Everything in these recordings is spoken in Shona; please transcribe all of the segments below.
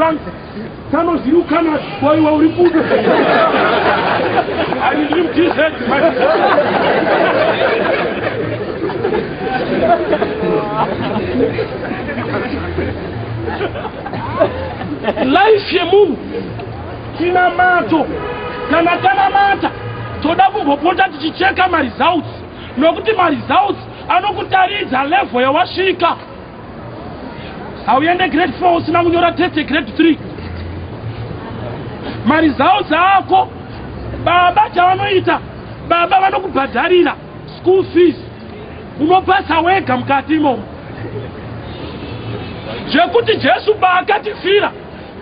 kuFrance, tsano zviri kuCanada, ko iwe uri kupi? Ani ndiri muDZ. Life yemunhu chinamato. Kana tanamata toda kumbopota tichicheka maresults, nokuti maresults anokutaridza level yawasvika. Hauende grade 4 usina kunyora test yegrade 3. Maresults ako, baba chavanoita, baba vanokubhadharira school fees, unopasa wega mukati imomo. Zvekuti Jesu paakatifira,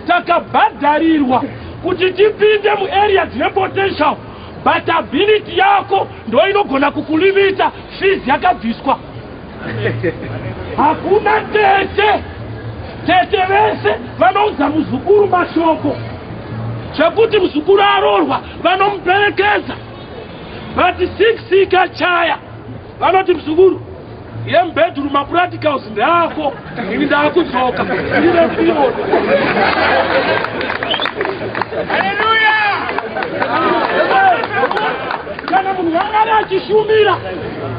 takabhadharirwa kuti tipinde muarea dzine potential, but ability yako ndo inogona kukulimita. Fees yakabviswa. Hakuna tete. Tete vese vanoudza muzukuru mashoko zvekuti muzukuru arorwa vanomuperekedza, but 6 ikachaya vanoti, "Muzukuru, yemubedroom, mapracticals ndeako, ini ndaakudzoka, ndine period." Haleluya! Kana munhu wangari achishumira,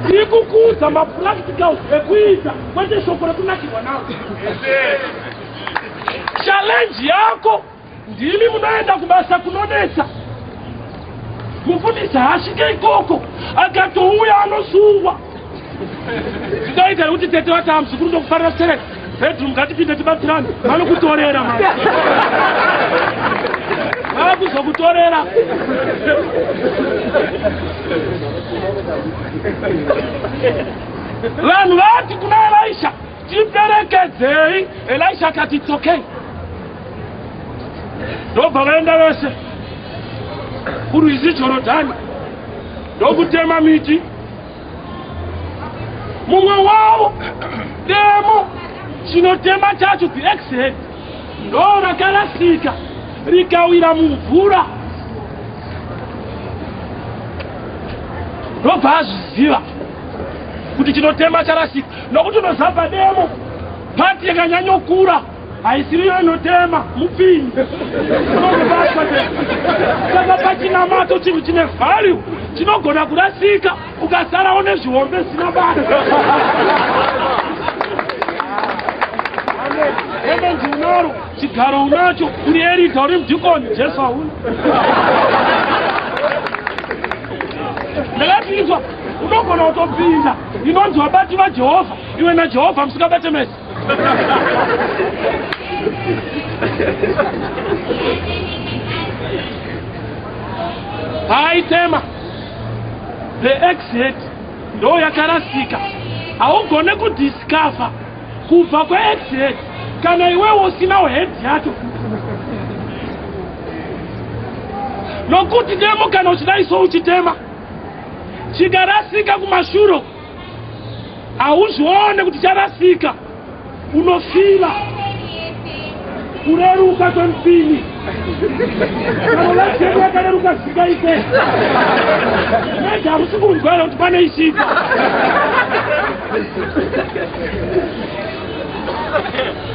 tiri kukuudza mapracticals ekuita, kwete shoko rekunakirwa naro. Challenge yako, ndimi munoenda kubasa kunonetsa. Mufundisi haasvike ikoko, akatouya anosungwa. Zvinoita nekuti tete vati, "Muzukuru, ndokufarira stereki, bedroom ngatipinde tibatsirane." Vanokutorera mani, vakuzokutorera. Vanhu vati kuna Elisha, "Tiperekedzei." Elisha akati, "It's okay." Ndobva vaenda vese kurwizi Jorodhani, ndokutema miti. Mumwe wavo, demo chinotema chacho, the axe head, ndo rakarasika rikawira mumvura. Ndobva azviziva kuti chinotema charasika, nokuti unozabva demo part yakanyanyokura haisiriyo inotema, mupini unongobatwa. Saka pachinamato chinhu chine value chinogona kurasika, ukasarawo nezvihombe zvisina basa. Hemenzi unaro, chigaro unacho, uri elder, uri mudhikoni, Jesu hauna. Ndakatiizwa unogona kutopinda inonzi vabati vaJehovha, iwe naJehovha musingabate mese. Paaitema, the axe head ndo yakarasika. Haugone kudiscover kubva kweaxe head kana iwewo usinawo head yacho, nokuti demo kana uchidaiso uchitema, chikarasika kumashuro hauzvione kuti charasika. Unofira kureruka kwemupini. Kana life yedu yakareruka zvisingaite, mega hamusi kunzwa here kuti pane isika?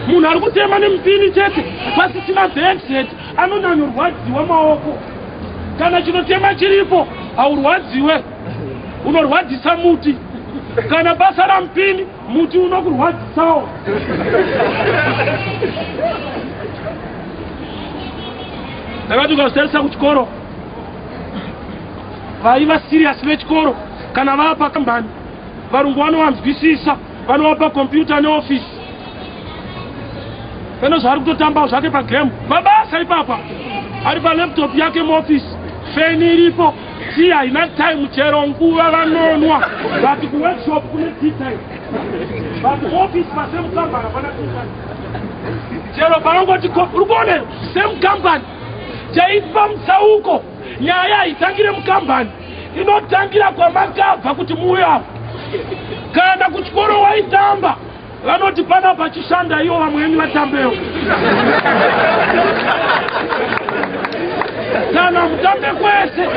Munhu ari kutema nemupini chete pasisina the axe head anonyanyorwadziwa maoko. Kana chinotema chiripo haurwadziwe, unorwadzisa muti. Kana basa ramupini, muti unokurwadzisawo. Ndakati ukazitarisa kuchikoro, vaiva serious vechikoro, kana vapa kambani, varungu vanovanzwisisa, vanovapa kompyuta neofisi. Pano zvaari kutotambawo zvake pagame, mabasa ipapa, ari palaptop yake muofisi, feni iripo, tii haina time, chero nguva vanonwa. But kuworkshop kune tea time, but office pasame company hapana tea time. Chero paangoti uri kuonera same company chaipa mutsauko. Nyaya haitangire mukambani, inotangira kwamakabva kuti muuye apo. Kana kuchikoro waitamba, vanoti pana pachishanda ivo vamweni vatambewo. Kana mutambe kwese.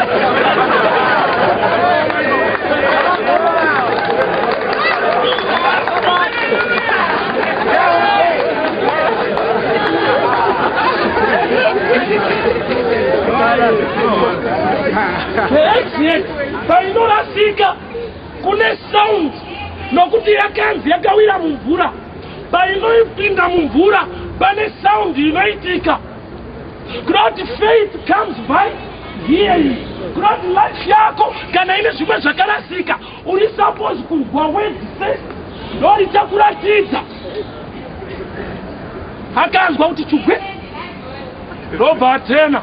The axe painorasika kune sound, nokuti yakanzi yakawira mumvura. Painoipinda mumvura pane sound inoitika. Kuda kuti faith comes by hearing. Kuda kuti life yako kana ine zvimwe zvakarasika, uri suppose kunzwa word first, ndo richakuratidza. Akanzwa kuti chugwe, ndobva atena.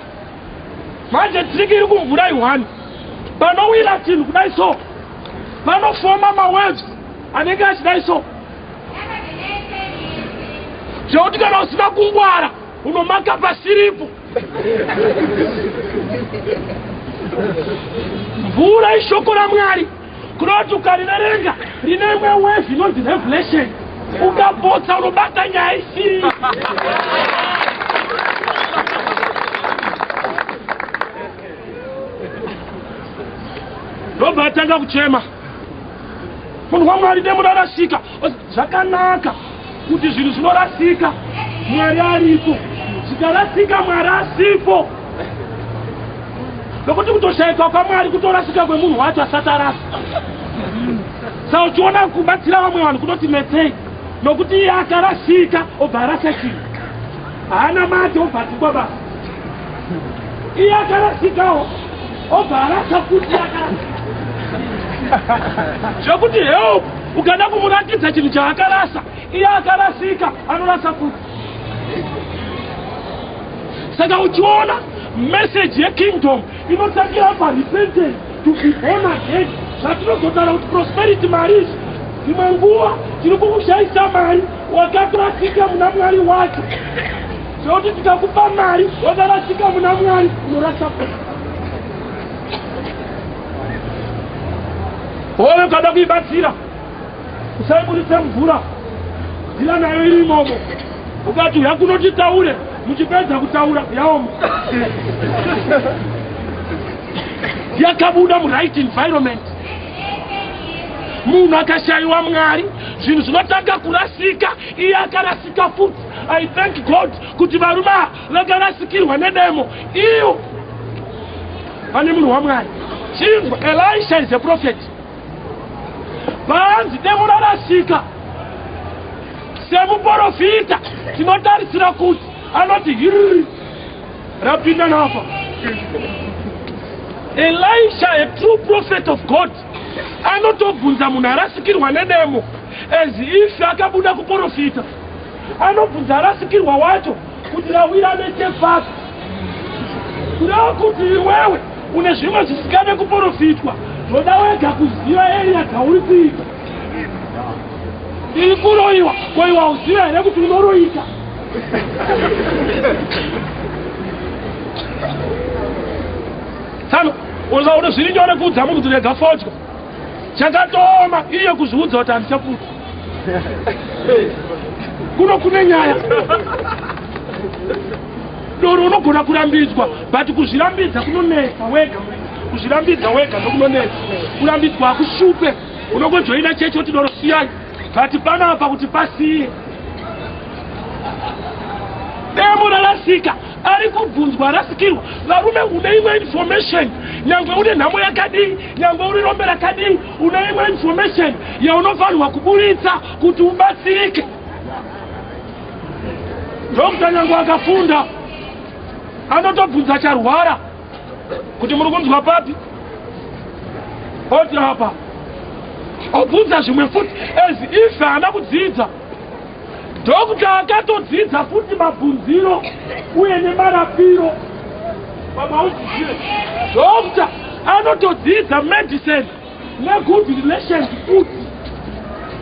Manje trick iri kumvura i1, panowira chinhu kudai so, panofoma mawaves anenge achidai so, zvekuti kana usina kungwara unomaka pasiripo. Mvura ishoko raMwari. Kuda kuti ukariverenga rine imwe wave inonzi revelation, ukapotsa unobata nyaya isiri. Ndobva atanga kuchema, "Munhu waMwari, demo rarasika." Zvakanaka kuti zvinhu zvinorasika Mwari aripo, zvikarasika Mwari asipo, nokuti kutoshayikwa kwaMwari kutorasika kwemunhu wacho asati arasa. Saka uchiona kubatsira vamwe vanhu kunoti netsei, nokuti iye akarasika obva arasa chinhu, haana mate, obva atukwa basa. Iye akarasikawo obva arasa futi, akarasika zvekuti help ukada kumuratidza chinhu chaakarasa, iye akarasika anorasa futi. Saka uchiona message yekingdom inotangira parepentance, to be born again. Zvatinozotaura kuti prosperity, mari izvi, dzimwe nguva tiri kukushayisa mari wakatorasika muna Mwari wacho, zvekuti tikakupa mari wakarasika muna Mwari unorasa. Hove ukada kuibatsira, usaiburitse mvura, zira nayo iri imomo. Ukati uya kunoti taure, muchipedza kutaura yaoma, yakabuda muright environment. Munhu akashayiwa Mwari, zvinhu zvinotanga kurasika, iye akarasika futi. I thank God kuti varume ava vakarasikirwa nedemo iyo pane munhu waMwari. Chinzwa, Elisha is a prophet. Paanzi demo rarasika, semuprofita tinotarisira kuti anoti hiriri rapinda nafa. Elisha, a true prophet of God, anotobvunza munhu arasikirwa nedemo as if akabuda kuprofita. Anobvunza arasikirwa wacho kuti rawira nechepapi. Kureva kuti iwewe une zvimwe zvisingade kuprofitwa, zvoda wega kuziva area dzauri kuita. Iri kuroyiwa, koiwa uziva here kuti unoroika? Tsano unozaona zviri nyore kuudza munhu kuti rega fodya. Chakatooma iye kuzviudza kuti handichaputa. Kuno kune nyaya, doro unogona kurambidzwa, but kuzvirambidza kunonetsa wega. Kuzvirambidza wega ndokunonetsa. Kurambidzwa hakushupe, unongojoina chechi oti doro siyai, but panapa kuti pasiye. Demo rarasika, ari kubvunzwa arasikirwa. Varume, une imwe information, nyangwe une nhamo yakadii, nyangwe uri rombe rakadii, une imwe information yaunofanirwa kuburitsa kuti ubatsirike. Doctor nyangwe akafunda anotobvunza charwara kuti muri kunzwa papi, oti apa, obvunza zvimwe futi as if haana kudzidza. Doctor akatodzidza futi mabvunziro uye nemarapiro. Baba, uzizive, doctor anotodzidza medicine negood relations futi,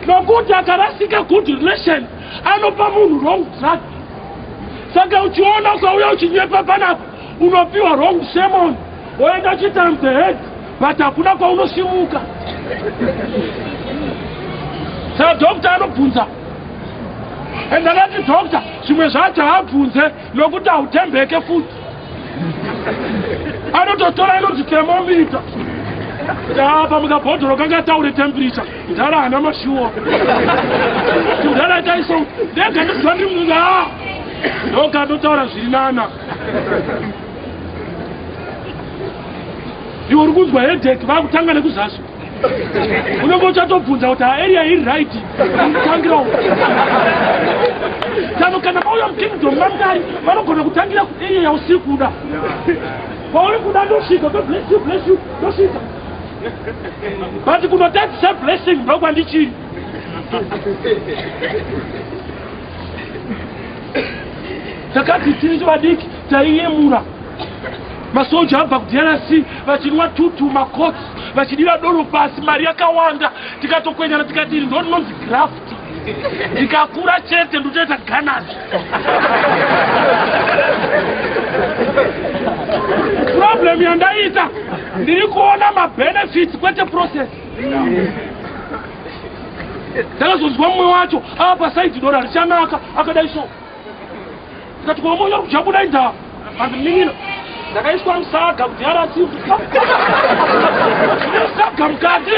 nokuti akarasika good relation anopa munhu wrong drug. Saka uchiona ukauya uchinyepa panapa, unopiwa wrong sermon, woenda chiita the head, but hakuna kwaunosimuka. Saka doctor anobvunza, and akati doctor zvimwe zvacho haabvunze nokuti hautembeke futi. Anototora inonzi thermometer, apa mukabhodhoro kangataure temperature. Mudhara haana mashuwa, mudhara itaiso ndega ndikuziva ndiri munhu a ndoga anotaura zviri nana. Iwe uri kunzwa headache vakutanga nekuzasi. Unenge uchatobvunza kuti area iri right kutangira uko. Tano kana vauya mukingdom maMwari vanogona kutangira kuarea yausiri kuda. Kwauri kuda ndosvika, God bless you, bless you, ndosvika. But kunotadzisa blessing ndokwandichiri. Takati tiri vadiki taiyemura masoja abva kuDRC vachinwa tutu macots vachidira doro pasi mari yakawanda tikatokwenyana tikati iri ndo rinonzi graft ndikakura chete ndotoita ganasi. Problem yandaita ndiri kuona mabenefits kwete process. Ndakazonzwa mumwe wacho ava pasaidhi dora richanaka akadai so ndikati kuomonya kujabuda indaa hanzi munin'ina ndakaiswa musaga kuti arasi saga mukati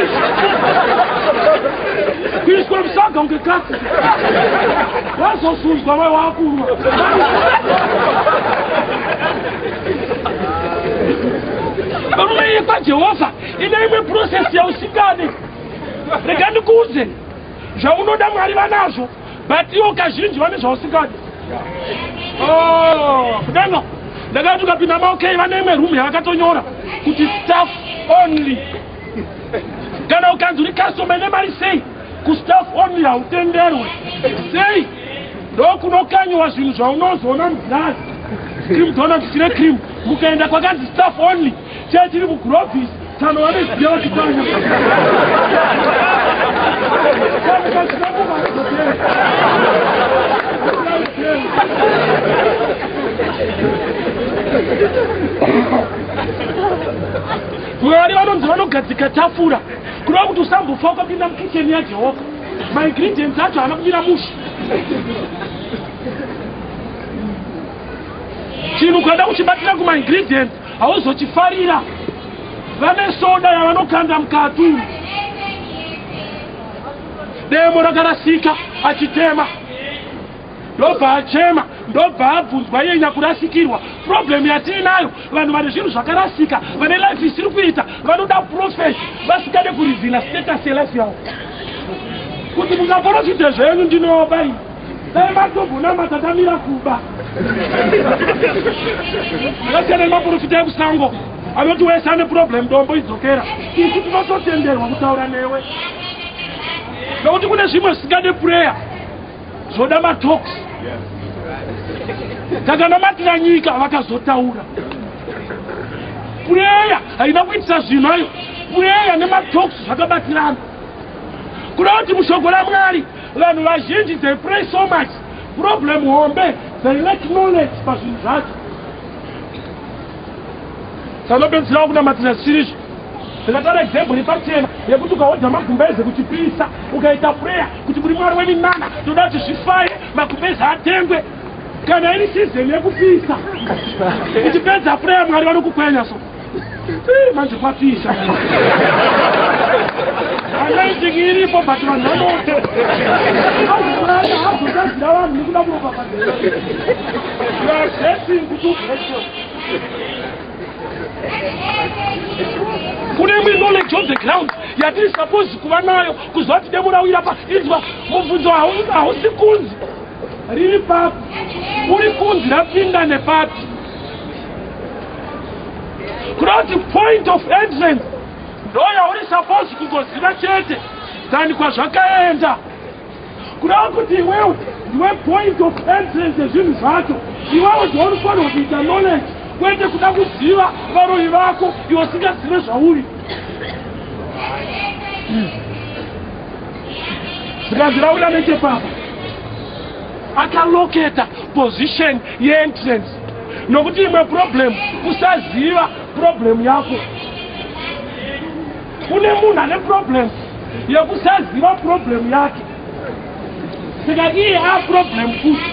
kuiswa musaga kunge katsi wazosunzwa mai wakurwa varume iye kwajehovha ine imwe process yausingade. Rega ndikuudze zvaunoda Mwari vanazvo but iwo kazhinji vane zvausingadi. Oh, kudenga ndakati ukapinda maok vane imwe room yavakatonyora kuti staff only. Kana ukanzi uri customer ine mari sei kustaff only hautenderwe sei ndokunokanyiwa zvinhu zvaunozoona mugirazi cream donut chine cream mukaenda kwakanzi staff only Church iri muGrovis tsano vanoziva vachitanya. Mwari vanonzi vanogadzika tafura kureva kuti usambofa ukapinda mukicheni yaJehovha. Maingredients acho haana kumira mushe. Chinhu ukada kuchibatira kumaingredients hauzochifarira. Vane soda yavanokanda mukati umu. Demo rakarasika achitema ndobva achema ndobva abvunzwa iye nyakurasikirwa. Problem yatiinayo vanhu vane zvinhu zvakarasika vane life isiri kuita vanoda prophet vasingade kurivhila status yelife yavo kuti mungaporofite zvenyu ndinoba ini dai matombonamata tamira kuba zvakasiyana nemaporofita ekusango anoti wese ane problem dombo idzokera isu tinototenderwa kutaura newe nokuti kune zvimwe zvisingade prayer zvoda matalks takanamatira nyika vakazotaura prayer haina kuitisa zvinhu ayo prayer nematalks zvakabatirana kuda kuti mushoko ramwari Vanhu vazhinji they pray so much, problem hombe they lack knowledge pazvinhu zvacho. Sanopedzisira kunamatira zvisiri izvo. Ndakataura example iri pachena yekuti ukahodha magumbeze kuchipisa ukaita prayer kuti muri mwari weminana toda kuti zvifaye magumbeze atengwe kana iri season yekupisa uchipedza prayer mwari vanokukwenya so manje kwapisa anointing iripo but vanhu vanoto azotadzira vanhu nekuda kuropafadzira you are blessing kuti ublesswe kune imwe knowledge on the ground yatiri suppose kuva nayo kuziva kuti demo rawira pa inzwa mubvunzo hausi kunzi riri papi uri kunzi rapinda nepapi kuda kuti point of entrance ndo yauri suppose kungoziva chete than kwazvakaenda kuda kuti iwewe ndiwe point of entrance yezvinhu zvacho iwewe ndounofanirwa kuita knowledge kwete kuda kuziva varoyi vako iwe usingazive zvauri zvikanzi rauya nechepapa akaloketa position yeentrance nokuti imwe problem kusaziva problem yako kune munhu ane problem yekusaziva problem yake saka iye a problem futi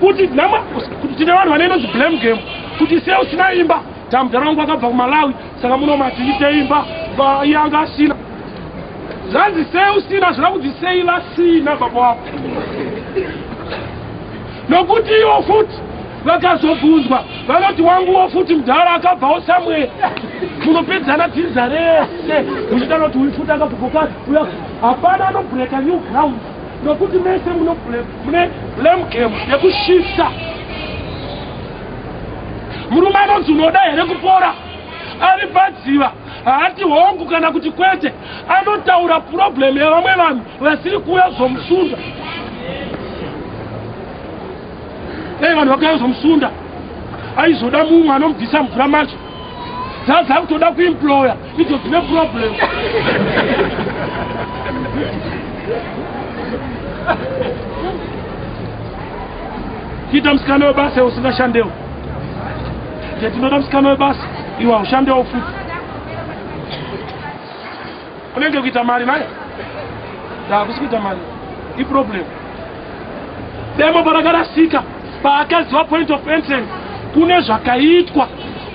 kuti nama kuti tine vanhu vane inonzi blame game kuti sei usina imba tamudhara wangu akabva kumalawi saka muno matiite imba iye anga asina zvanzi sei usina zvira kunzi sei vasina baba wako nokuti iwo futi. Vakazobvunzwa vanoti wanguwo futi mudhara akabvawo somewhere. Munopedzana dzinza rese muchitaura kuti uyu futi akabva kwakati uya. Hapana anobreaka new ground nokuti mese mune blame game yekushifta. Murume anonzi unoda here kupora ari padziva haati hongu kana kuti kwete, anotaura problem yevamwe vanhu vasiri kuuya kuzomusunda. Dai vanhu vakauya kuzomusunda aizoda mumwe anomubvisa mvura macho. Dzakutoda kuemploya idzo dzine problem. Kuita musikana webasa usingashandewo. Tinoda musikana webasa iwe haushandewo futi. Unenge kuita mari naye? Hakusi kuita mari. Iproblem. Demo parakarasika paakaziva point of entrance kune zvakaitwa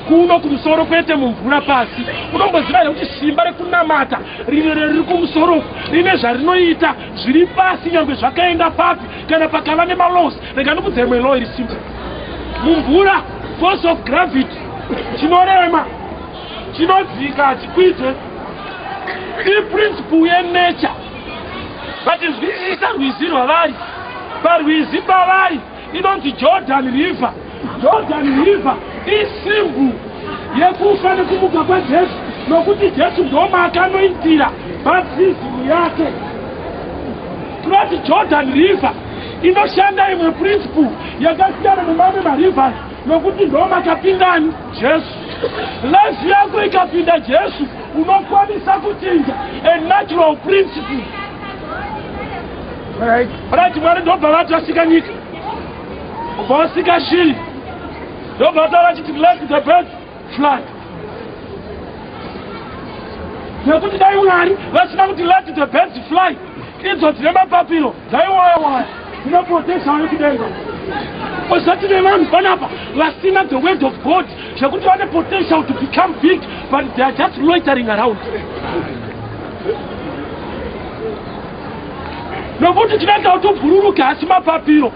kuno kumusoro kwete mumvura pasi. Unomboziva here kuti simba rekunamata rine riri kumusoro rine zvarinoita zviri pasi nyangwe zvakaenda papi kana pakava nemalaws. Rega ndikudze imwe law iri simple. Mumvura force of gravity chinorema chinodzika hachikwidze. Iprinciple yenature. But nzwisisa rwizi rwavari parwizi pavari inonzi Jordan River. Jordan River isimbu yekufa nekumuka kwaJesu, nokuti Jesu ndomaakanoitira baptism yake. Tinoti Jordan River inoshanda imwe principle yakasiyana nemamwe marivers, nokuti ndomakapindani Jesu. Life yako ikapinda Jesu unokwanisa kuchinja a natural principle. Right, Mwari ndobva vati vasika nyika, ubva vasika shiri, ndobva vataura vachiti let the birds fly. Nekuti dai Mwari vasina kuti let the birds fly, idzo dzine mapapiro dzaiwaya waya dzine potential yekudenga. Usati nevanhu panapa vasina the word of God zvekuti vane potential to become big, but they are just loitering around. Nokuti chinoita kuti ubhururuke asi mapapiro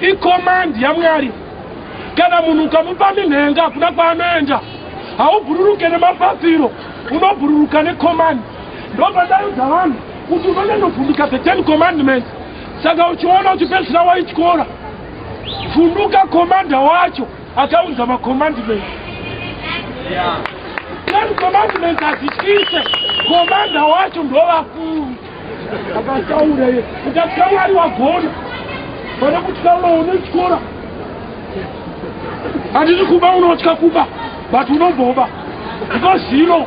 icommand yaMwari. Kana munhu ukamupa minhenga hakuna kwaanoenda. Haubhururuke nemapapiro, unobhururuka necommand. Ndopandaiudza vanhu kuti unonyanyovhunduka the 10 commandments, saka uchiona uchipedzisira waityora. Vhunduka commander wacho akaunza macommandments. 10 commandments hadzityise, commander wacho ndovakuru akataura iye. Ukatya Mwari wagona, pane kutya uno unotyora. Handiti kuba unotya kuba, but unomboba because zero.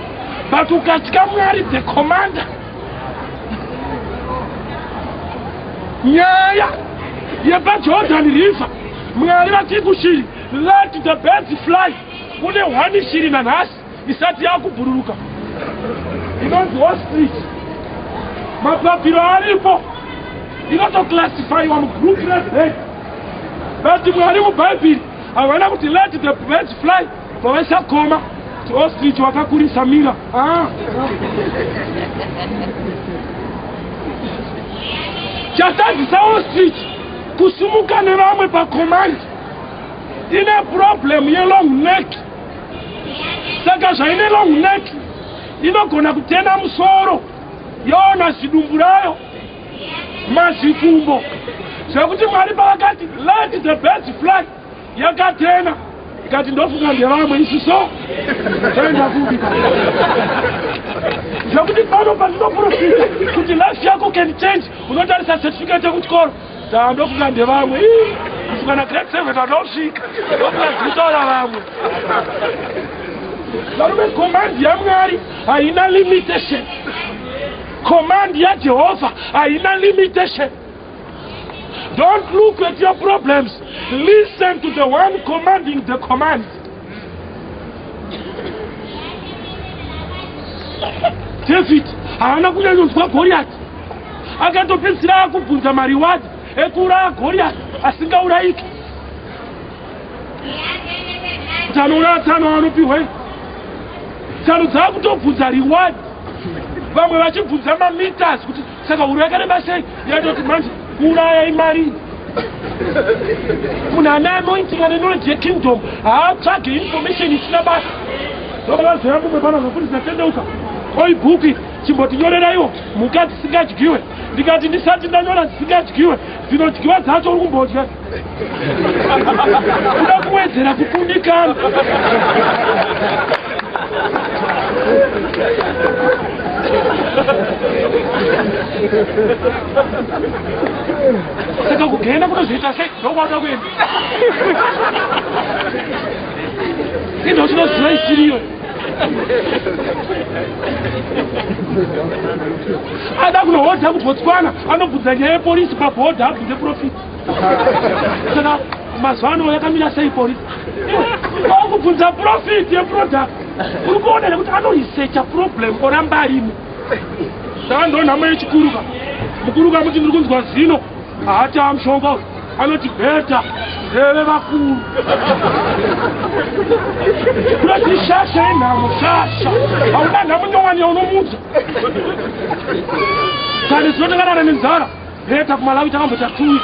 But ukatya Mwari the commander, nyaya yepaJordan River, Mwari vati kushiri let the birds fly. Kune hwani shiri nanhasi isati yakubhururuka inonzi ostrich. Mapapiro aripo, inotoclassifyiwa mugroup rebird. But Mwari mubhaibheri havana kuti let the birds fly pavaisakoma kuti ostrich wakakurisa mira. Chatadzisa ostrich kusumuka nevamwe pacommand, ine problem yelong neck. Saka zvaine long neck inogona kutena musoro yoona zidumbu rayo mazikumbo, zvekuti Mwari pavakati let the birds fly yakatena ikati ndofunga ndevamwe, isu so toenda kupi? Zvekuti pano pandinoprofita kuti life yako can change, unotarisa certificate yekuchikoro, ndofunga ndevamwe, kufunga na grade 7 andosvika, ndofunga dzikutaura vamwe varume. Command yaMwari haina limitation. Command yaJehovha haina limitation. Don't look at your problems, listen to the one commanding the command. David haana kunyanyonzwa Goriati, akatopedzisira akubvunza mareward ekuuraya Goriati asingaurayiki, kuti anouraya tsano anopiwe tsano. Dzaakutobvunza reward, vamwe vachibvunza mameters kuti saka huro yakareba sei. Yatoti manje kuuraya imari munhu. Munhu ane anointing, ane knowledge yekingdom, haatsvage information isina basa. Ndovazoya mumwe pano zvafundisa tendeuka oi bhuki chimbotinyoreraiwo mhuka dzisingadyiwe. Ndikati ndisati ndanyora dzisingadyiwe, dzinodyiwa dzacho uri kumbodya, kuda kuwedzera kukundikana. Saka kugenda kunozoita sei? Ndokwauda kuenda ndo chinoziva isiriyo. Ada kunohodha kuBotswana, anobvunza nyaya yepolisi pabhodha, abvunze prophet. Saka mazuva ano yakamira sei polisi? Okubvunza prophet yeproduct. Uri kuona nekuti anoresearcha problem oramba arimo. Saka ndo nhamo yechikuruka. Mukuruka muti ndiri kunzwa zino, haati amushonga uyu anoti better ndeve vakuru. Kunoti shasha yenhamo, shasha hauna nhamo nyowani yaunomudza kani zinotenganana nenzara. Better kuMalawi takambota 2 weeks.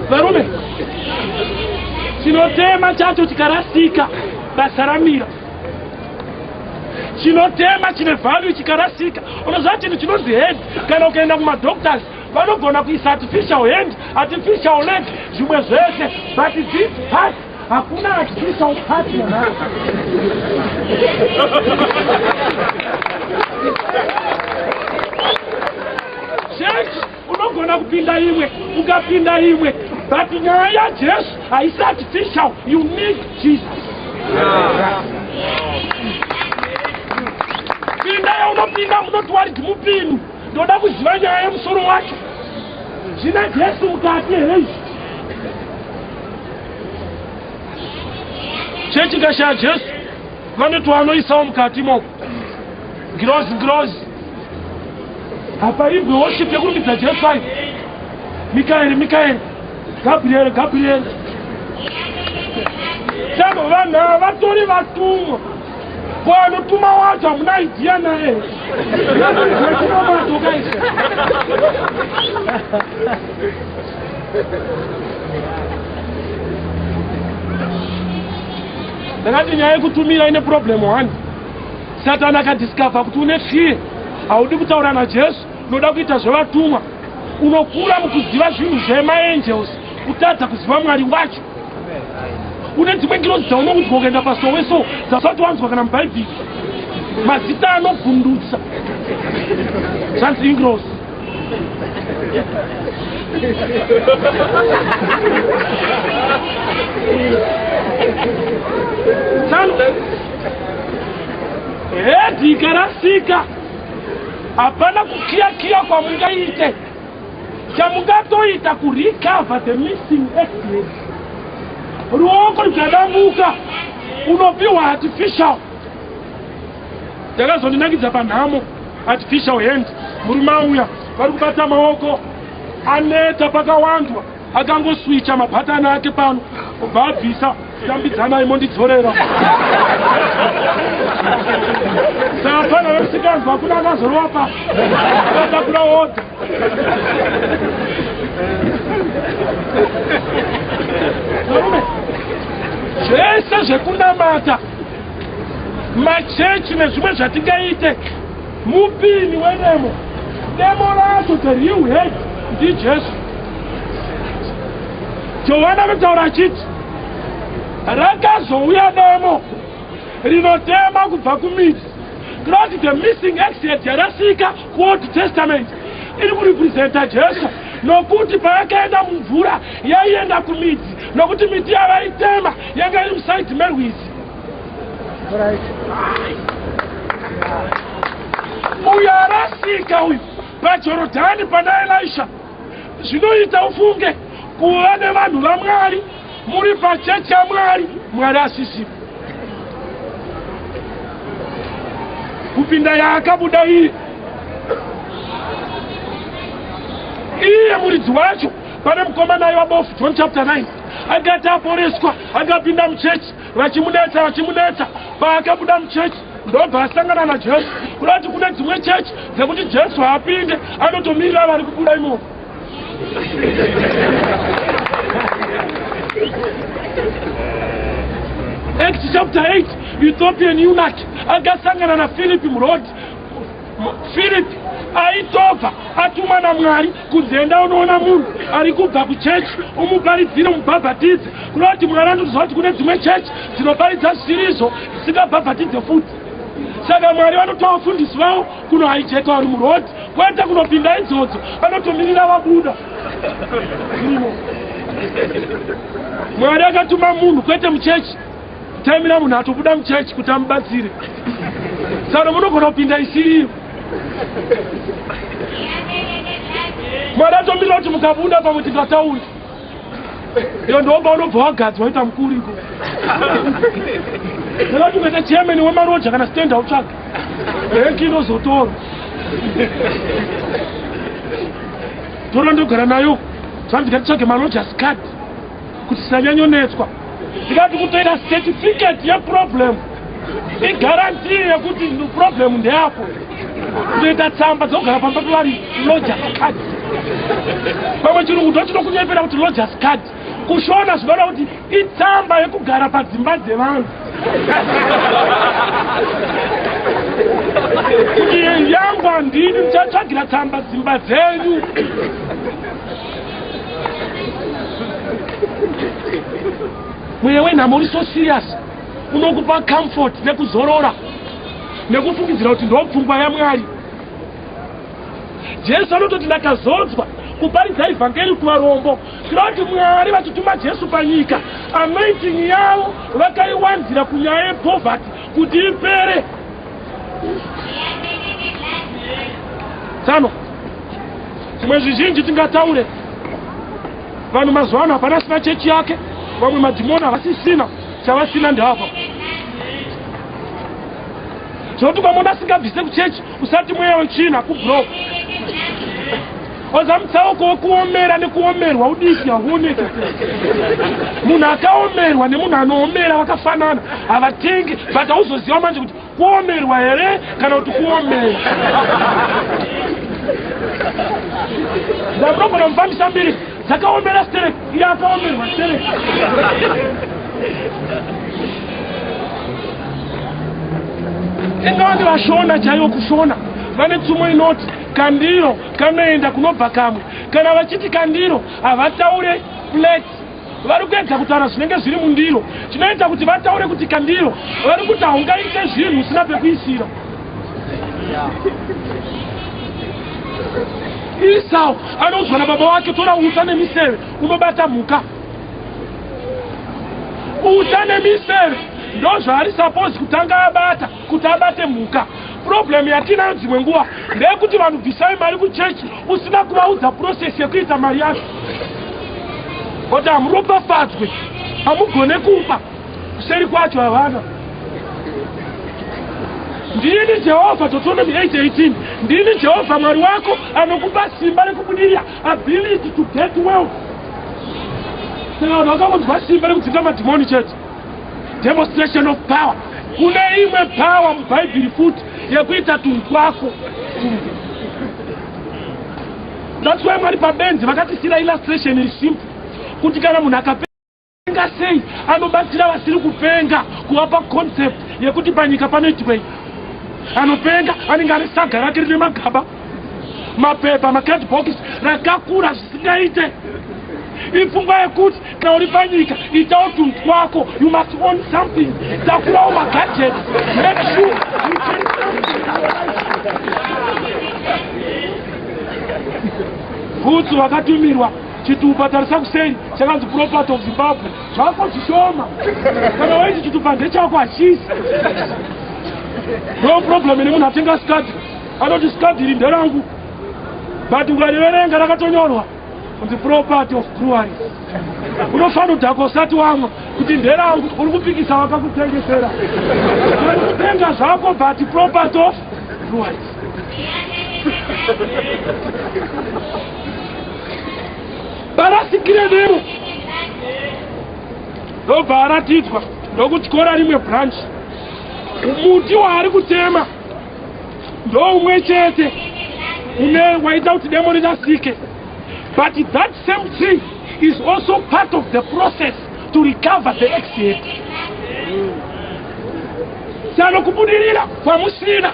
Varume, chinotema chacho chikarasika, basa ramira. Chinotema chine value chikarasika, unoziva chinhu chinonzi head, kana ukaenda kumadoctors vanogona kuisa artificial hand, artificial leg, zvimwe zvese, but this part hakuna artificial part yanhasi. Church unogona kupinda imwe, ukapinda imwe, but nyaya yaJesu haisi artificial. You need Jesus. Pinda yaunopinda, munoti waridi mupindu, ndoda kuziva nyaya yemusoro wacho. Zvina Jesu mukati here izvi? Chechi ikashaya Jesu, vanoti vanoisawo mukati imomo ngirozi. Ngirozi hapaimbwe worship yekurumbidza Jesu ai. Mikaeri, Mikaeri, Gabriel, Gabriel. Saka vanhu ava vatori vatumwa, ko anotuma wacho hamuna idea naye. Zvetinamatokaisa ndakati nyaya yekutumira ine problem one. Satani akadiscover kuti une fear, haudi kutaura naJesu, unoda kuita zvevatumwa. Unokura mukuziva zvinhu zvemaangels, kutadza kuziva Mwari wacho. Une dzimwe ngirozi dzaunoudzwa ukaenda pasowe so dzasati wanzwa kana mubhaibheri, mazita anobvundutsa, zvanzi ingirozi. Tsano head ikarasika, hapana kukiyakiya kwamungaite. Chamungatoita kurecover the missing accident. Ruoko rukadambuka, unopiwa artificial. Ndakazondinakidza panhamo artificial hand. Murume auya, vari kubata maoko, aneta pakawandwa, akangoswicha mabhatani ake pano, obva abvisa. Tambidzanai, mondidzorera. Saka pana vesikanzwa kuna akazorova pasi, akatakura odha. Varume, zvese zvekunamata, machechi nezvimwe zvatingaite, mupini wedemo, demo racho, the real head ndiJesu. Johana anotaura achiti rakazouya demo rinotema kubva kumidzi, kurati the missing axe yarasika kuOld Testament iri kurepresenta Jesu, nokuti payakaenda mumvura yaienda kumidzi, nokuti miti yavaitema yanga iri muside merwizi. Uyu arasika uyu paJorodhani pana Elisha. Zvinoita ufunge kuva nevanhu vaMwari muri pachechi yaMwari, Mwari asisipo. Kupinda yaakabuda iye iye muridzi wacho. Pane mukomana aiva bofu, John chapter 9, akati aporeswa akapinda muchechi, vachimunetsa, vachimunetsa. Paakabuda muchechi Ndobva asangana naJesu. Kuda kuti kune dzimwe chechi dzekuti Jesu haapinde, anotomirira vari kubuda imomo. Acts chapter 8, Ethiopian eunuch akasangana naPhilip muroad. Philip aitobva atumwa naMwari kunzi enda unoona munhu ari kubva kuchechi umuparidzire umubhabhatidze. Kuda kuti Mwari anotoziva kuti kune dzimwe chechi dzinoparidza zvisirizvo dzisingabhabhatidze futi. Saka Mwari vanotuma vafundisi vavo kunohaijeka vanhu muroad, kwete kunopinda idzodzo, vanotomirira vabuda. Zvirimo. Mwari akatuma munhu kwete muchechi. Taimira munhu atobuda muchechi kuti amubatsire. Saka munogona kupinda isiriyo. Mwari atomirira kuti mukabuda pamwe tingataura. Iyo ndoba unobva wagadzwa waita mukuru iko. Ndakati ukaita chairman wemaroja kana stand hautsvaga. Benki inozotora. Tora ndogara nayo. Zvanzi ngatitsvage malojas card kuti tisanyanyonetswa. Ndikati kutoita certificate yeproblem igarantii yekuti problem ndeyako. Kutoita tsamba dzokugara pamba pevari lodgers card. Pamwe chirungu ndochinokunyepera kuti lodgers card. Kushona zvinoda kuti itsamba yekugara padzimba dzevanhu. Kuti yangu handidi, muchatsvagira tsamba dzimba dzenyu. Mweya wenhamo uri so serious, unokupa comfort nekuzorora nekufungidzira kuti ndopfungwa yaMwari. Jesu anototi ndakazodzwa kuparidza ivhangeri kuvarombo. Kureva kuti Mwari vachituma Jesu panyika, anointing yavo vakaiwanzira kunyaya yepoverty kuti ipere. Tsano, zvimwe zvizhinji tingataure. Vanhu mazuva ano hapana asina chechi yake, vamwe madhimoni havasisina, chavasina ndeapa. Zvinoti ukamuona asingabvise kuchechi usati mweya wetsvina kubro. Oza mutsauko wekuomera nekuomerwa udiki hauoneke. Munhu akaomerwa nemunhu anoomera vakafanana, havatengi, but hauzoziva manje kuti kuomerwa here kana kuti kuomera. Ndamunogona mufambisa mbiri dzakaomera sterek, iye akaomerwa sterek. Ingava ndivashona chaivo kushona vane tsumo inoti kandiro kanoenda kunobva kamwe. Kana vachiti kandiro havataure plate, vari kuedza kutaura zvinenge zviri mundiro. Chinoita kuti vataure kuti kandiro, vari kuti haungaite zvinhu usina pekuisira. Esau anoudzwa nababa wake, tora uta nemiseve unobata mhuka. Uta nemiseve ndozvaari suppose kutanga abata kuti abate mhuka. Problem yatinayo dzimwe nguva ndeyekuti vanhu bvisai mari kuchechi usina kuvaudza process yekuita mari yacho. Kuti hamuropafadzwe, hamugone kupa, kuseri kwacho havana. Ndini Jehovha, Deuteronomy 8:18, ndini Jehovha Mwari wako anokupa simba rekubudirira, ability to get wealth. Saka vanhu vakangonzwa simba rekudzinga madhimoni chete. Demonstration of power. Kune imwe power muBhaibheri futi yekuita tunhu twako. That's why Mwari pabenzi vakatisira illustration iri simple kuti kana munhu akapenga sei anobatsira vasiri kupenga kuvapa concept yekuti panyika panoitwei. Anopenga anenge ane saga rake rine magaba, mapepa, macardbox rakakura zvisingaite. Ipfungwa yekuti kana uri panyika itawo tunhu twako, you must own something. Takurawo magadgets, make sure you change something in your life. Bhutsu vakatumirwa chitupa, tarisa kuseri chakanzi property of Zimbabwe. Zvako zvishoma, kana waiti chitupa ndechako hachisi. No problem ine munhu atenga skadi anoti skadi iri nderangu, but ukariverenga rakatonyorwa kunzi property of breweries. Unofanira kudhakwa usati wamwa kuti nderangu, uri kupikisa vakakutengesera. Uri kutenga zvako but property of breweries. Parasikire nemo ndobva aratidzwa ndokutyora rimwe branch. Muti waari kutema ndoumwe chete une waita kuti demo rirasike, but that same tree is also part of the process to recover the axe head. Sano kubudirira kwamusina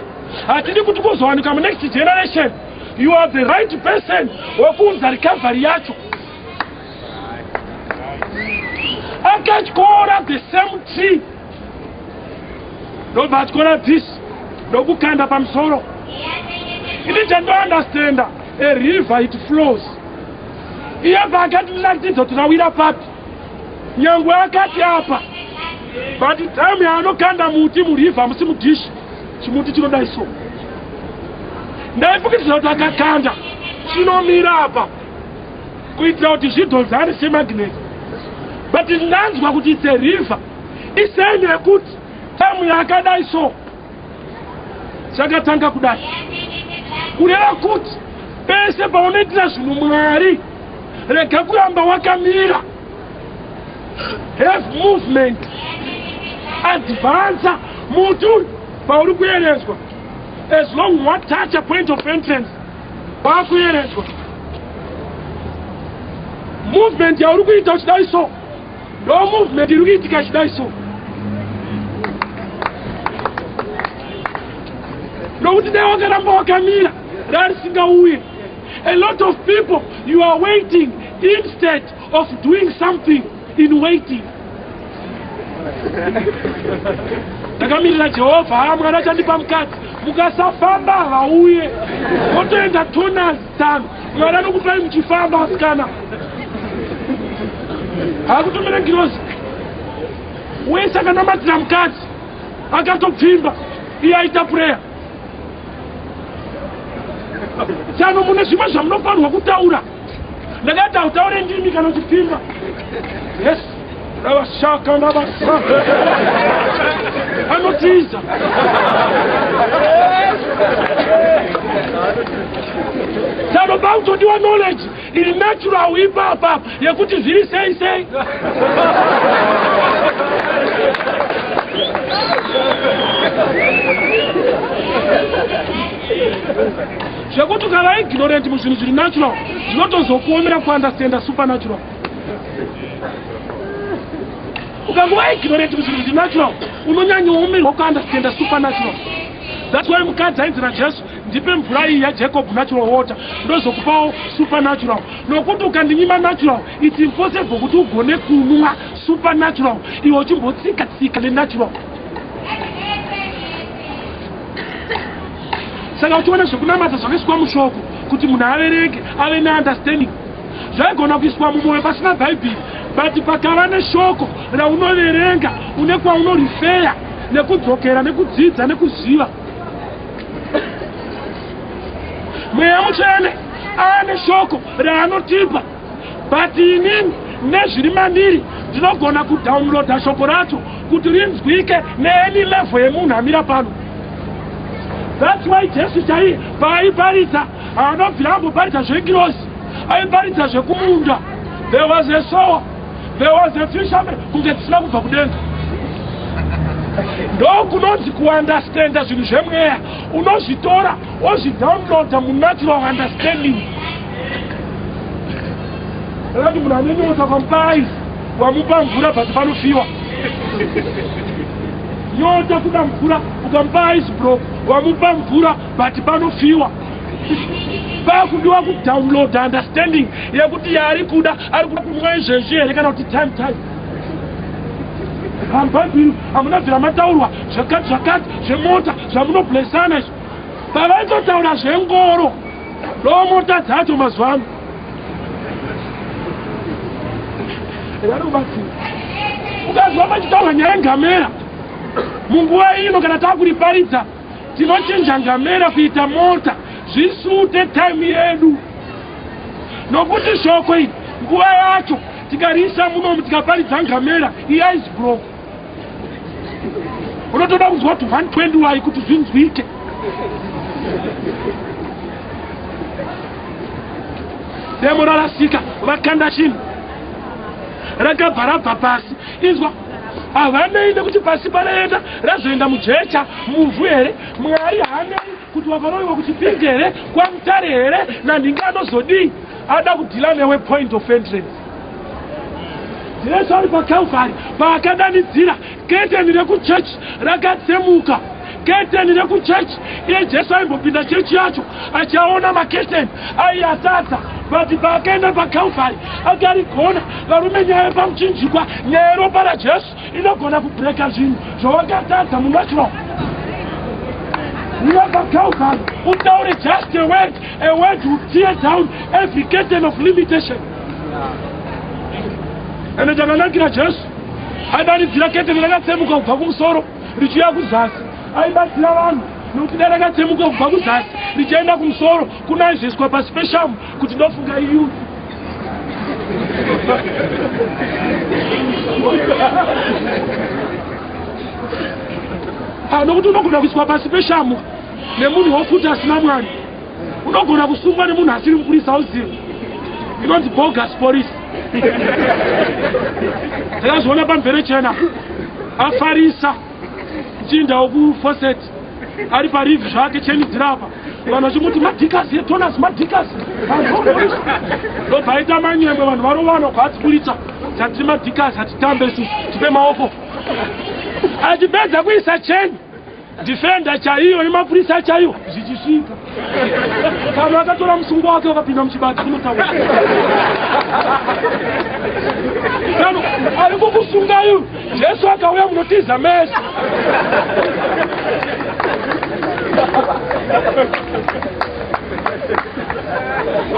hatidi kuti kuzowanika munext generation. You are the right person wekuunza recovery yacho. Akatyora the same tree, ndobva atyora this ndokukanda pamusoro. Ini chandounderstanda, a river, it flows. Iye paakati ndiratidza kuti rawira papi, nyangwe akati apa, but time yaanokanda muti muriver, musi mudhishi, chimuti chinodai. So ndaifukidzira kuti akakanda chinomira apa kuitira kuti zvidhonzane semagnet, but ndanzwa kuti it's a river iseni yekuti time yaakadai so chakatanga kudai, kureva kuti pese paunoitira zvinhu Mwari, rega kuramba wakamira. Have movement, advansa. Muti uyu pauri kuyeredzwa, as long watouch a point of entrance, waakuyeredzwa. Movement yauri kuita uchidai so ndo movement iri kuitika chidai so, nokuti dai wakaramba wakamira rarisingauye. A lot of people, you are waiting instead of doing something in waiting. Ndakamirira Jehovha, ha, Mwari achandipa mukadzi. Mukasafamba hauye, motoenda tonas tano. Mwari anokupai muchifamba, asikana, hakutumire ngirozi. Wese akanamatira mukadzi akatopfimba, iye aita prayer. Tsano mune zvimwe zvamunofanirwa kutaura. Ndakati hautaure ndimi kana uchipfimba. Yes, ndavashaka, ndavasa anotiza. Tsano pakutodiwa knowledge iri natural ipapa yekuti zviri sei sei. Zvekuti ukava ignorant muzvinhu zviri natural, zvinotozokuomera kuunderstanda supernatural. Ukangova ignorant muzvinhu zviri natural, unonyanyoomerwa kuunderstanda supernatural. That's why mukadzi ainzi naJesu, "Ndipe mvura iyi yaJacob, natural water, ndozokupawo supernatural," nokuti ukandinyima natural, it's impossible kuti ugone kunwa supernatural iwe uchimbotsika tsika nenatural. Saka uchiona zvekunamata zvakaiswa mushoko kuti munhu averenge ave neunderstanding, zvaigona kuiswa mumwoyo pasina Bhaibheri, but pakava neshoko raunoverenga, une kwaunorifeya nekudzokera nekudzidza nekuziva. Mweya Mutsvene aane shoko raanotipa, but inini nezviri mandiri ndinogona kudownloada shoko racho kuti rinzwike neany level yemunhu amira pano. That's why Jesu chaiye paaiparidza haanobvira amboparidza zvengirozi, aiparidza zvekumunda. There was a sower, there was a fisherman, kunge dzisina kubva kudenga. Ndokunonzi kuunderstanda zvinhu zvemweya. Unozvitora wozvidownloada munatural understanding. Akati munhu ane nyota ukamupa ice, wamupa mvura, but panofiwa. Nyota kuda mvura, ukamupa ice block, wamupa mvura, but panofiwa. Pakudiwa kudownload understanding yekuti yaari kuda, ari kuda kunwa izvezvi here kana kuti time time. Pamubhaibheri hamuna bvira mataurwa zvakati zvakati zvemota zvamunoblesana izvo. Pavaitotaura zvengoro, ndo mota dzacho mazuva ano. Ranobatsira ukazwa pachitaurwa nyaya yengamera munguva ino. Kana takuriparidza, tinochinja ngamera kuita mota zvisute time yedu, nokuti shoko iri nguva yacho tikariisa munomu, tikaparidza ngamera, iice block, unotoda kunzwa kuti 120 wai kuti zvinzwike. Demo rarasika, vakanda chinhu, rakabva rabva pasi. Inzwa. Havanei nekuti pasi paraenda razoenda mujecha muvhu here. Mwari haanei kuti wakaroiwa kuChipinge here, kwaMutare here, nanhingi anozodii. Ada kudhila newe point of entrance. Jesu ari paCalvary paakadanidzira, keteni rekuchechi rakatsemuka. Keteni rekuchechi, iye Jesu aimbopinda chechi yacho achaona maketeni aiatadza, but paakaenda paCalvary akarigona. Varume, nyaya yepamuchinjikwa, nyaya yeropa raJesu inogona kubreka zvinhu zvawakatadza munatural. Uya paCalvary utaure just a word, a word will tear down every curtain of limitation. Ende chakanakira Jesu aidanidzira, keteni rakatsemuka kubva kumusoro richiuya kuzasi. Aibatsira vanhu nekuti dai rakatsemuka kubva kuzasi richienda kumusoro, kunaizoiswa pasi peshamu kuti ndofunga iyouth. Nokuti unogona kuiswa pasi peshamu nemunhu wofuti asina mwana, unogona kusungwa nemunhu asiri mupurisa. Uzivi inonzi bogus police, takazviona pamvere chena. Afarisa muchinda wekufoset ari parivhi zvake, cheni dzirapa vanhu vachimuti madhikasi etonas madhikasi, ndobva aita manyemwe, vanhu varovana kwadziburitsa dzatiri madhikasi, hatitambe isusu, tipe maoko. Achipedza kuisa cheni, defender chaiyo nemapurisa chaiyo zvichisvika kana akatora musungo wake wakapinda muchibati kunotaura kano ari kukusunga iyu. Jesu akauya munotiza mese.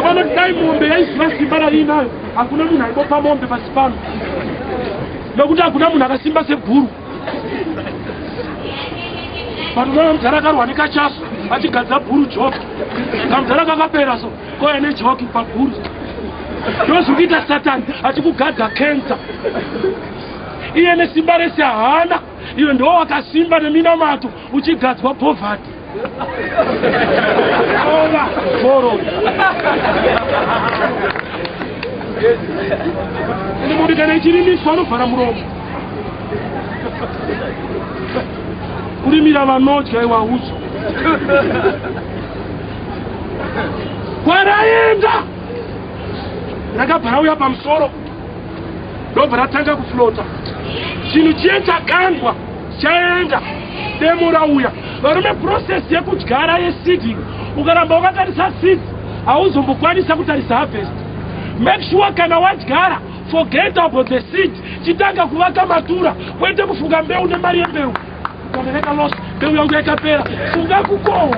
Vanoti dai mombe yaiziva simba raiinayo, hakuna munhu aibopa mombe pasi pano, nokuti hakuna munhu akasimba sebhuru. Panoona mudhara akarwa nekachasu achigadza bhuru joki, kamudhara kakapera so koya nejoki pabhuru. Ndozvikuita Satani achikugadza kensa. Iye nesimba rese haana, iwe ndo wakasimba neminamato uchigadzwa poverty. Ova moro ende mombe kana ichirimiswa anovhara muromo kurimira vanodya iwaudzo kwaraenda rakabva rauya pamusoro, ndobva ratanga kuflota. Chinhu chiye chakandwa chaenda, demo rauya. Varume, process yekudyara, yeseeding, ukaramba wakatarisa seeds hauzombokwanisa kutarisa harvest. Make sure kana wadyara, forget about the seed, chitanga kuvaka matura, kwete kufunga mbeu nemari yembeu. Ukanereka loss, mbeu yangu yakapera. Funga kukohwa.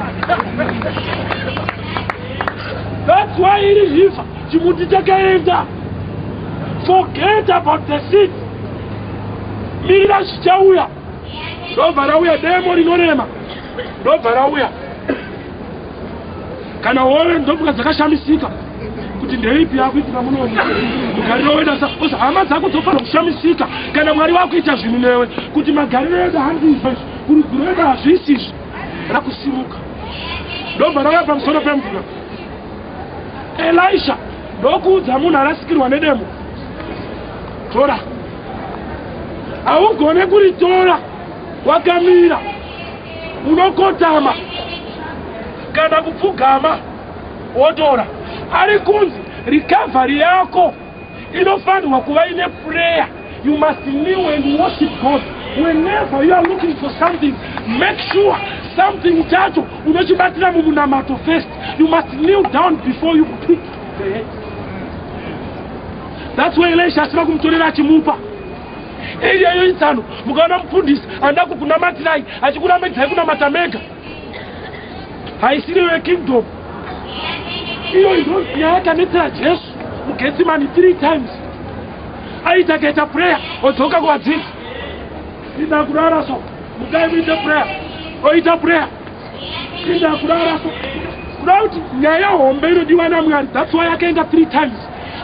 That's why iri river, chimuti chakaenda. Forget about the seed, mirira zvichauya. Ndobva rauya demo rinorema, ndobva rauya kana hove ndofuka dzakashamisika kuti ndeipi yakuitika munomu mugariro wedu. Asa hama dzako dzofanira kushamisika kana Mwari wakuita zvinhu newe, kuti magariro edu handizvo izvi, kurudziro yedu hazvisi izvi. Rakusimuka, ndobva rauya pamusoro pemvura. Elisha ndokuudza munhu arasikirwa nedemo, tora. Haugone kuritora wakamira, unokotama kana kupfugama wotora. Ari kunzi recovery yako inofanirwa kuva ine prayer. You must kneel and worship God. Whenever you are looking for something, make sure something chacho unochibatira mumunamato first. You must kneel down before you pick the head. That's why Elisha asina kumutorera achimupa. Iyeyo itsano. Mukaona mufundisi anoda kukunamatirai achikurambedzai kunamata mega, haisiriyo yekingdom iyo. Ndo nyaya yakanetsera Jesu muGetsimani three times. Aita akaita prayer, odzoka kuvadzidzi, inda kurara so, mukai muite prayer. Oita prayer, inda kurara so. Kuda kuti nyaya hombe inodiwa naMwari. That's why akaenda three times,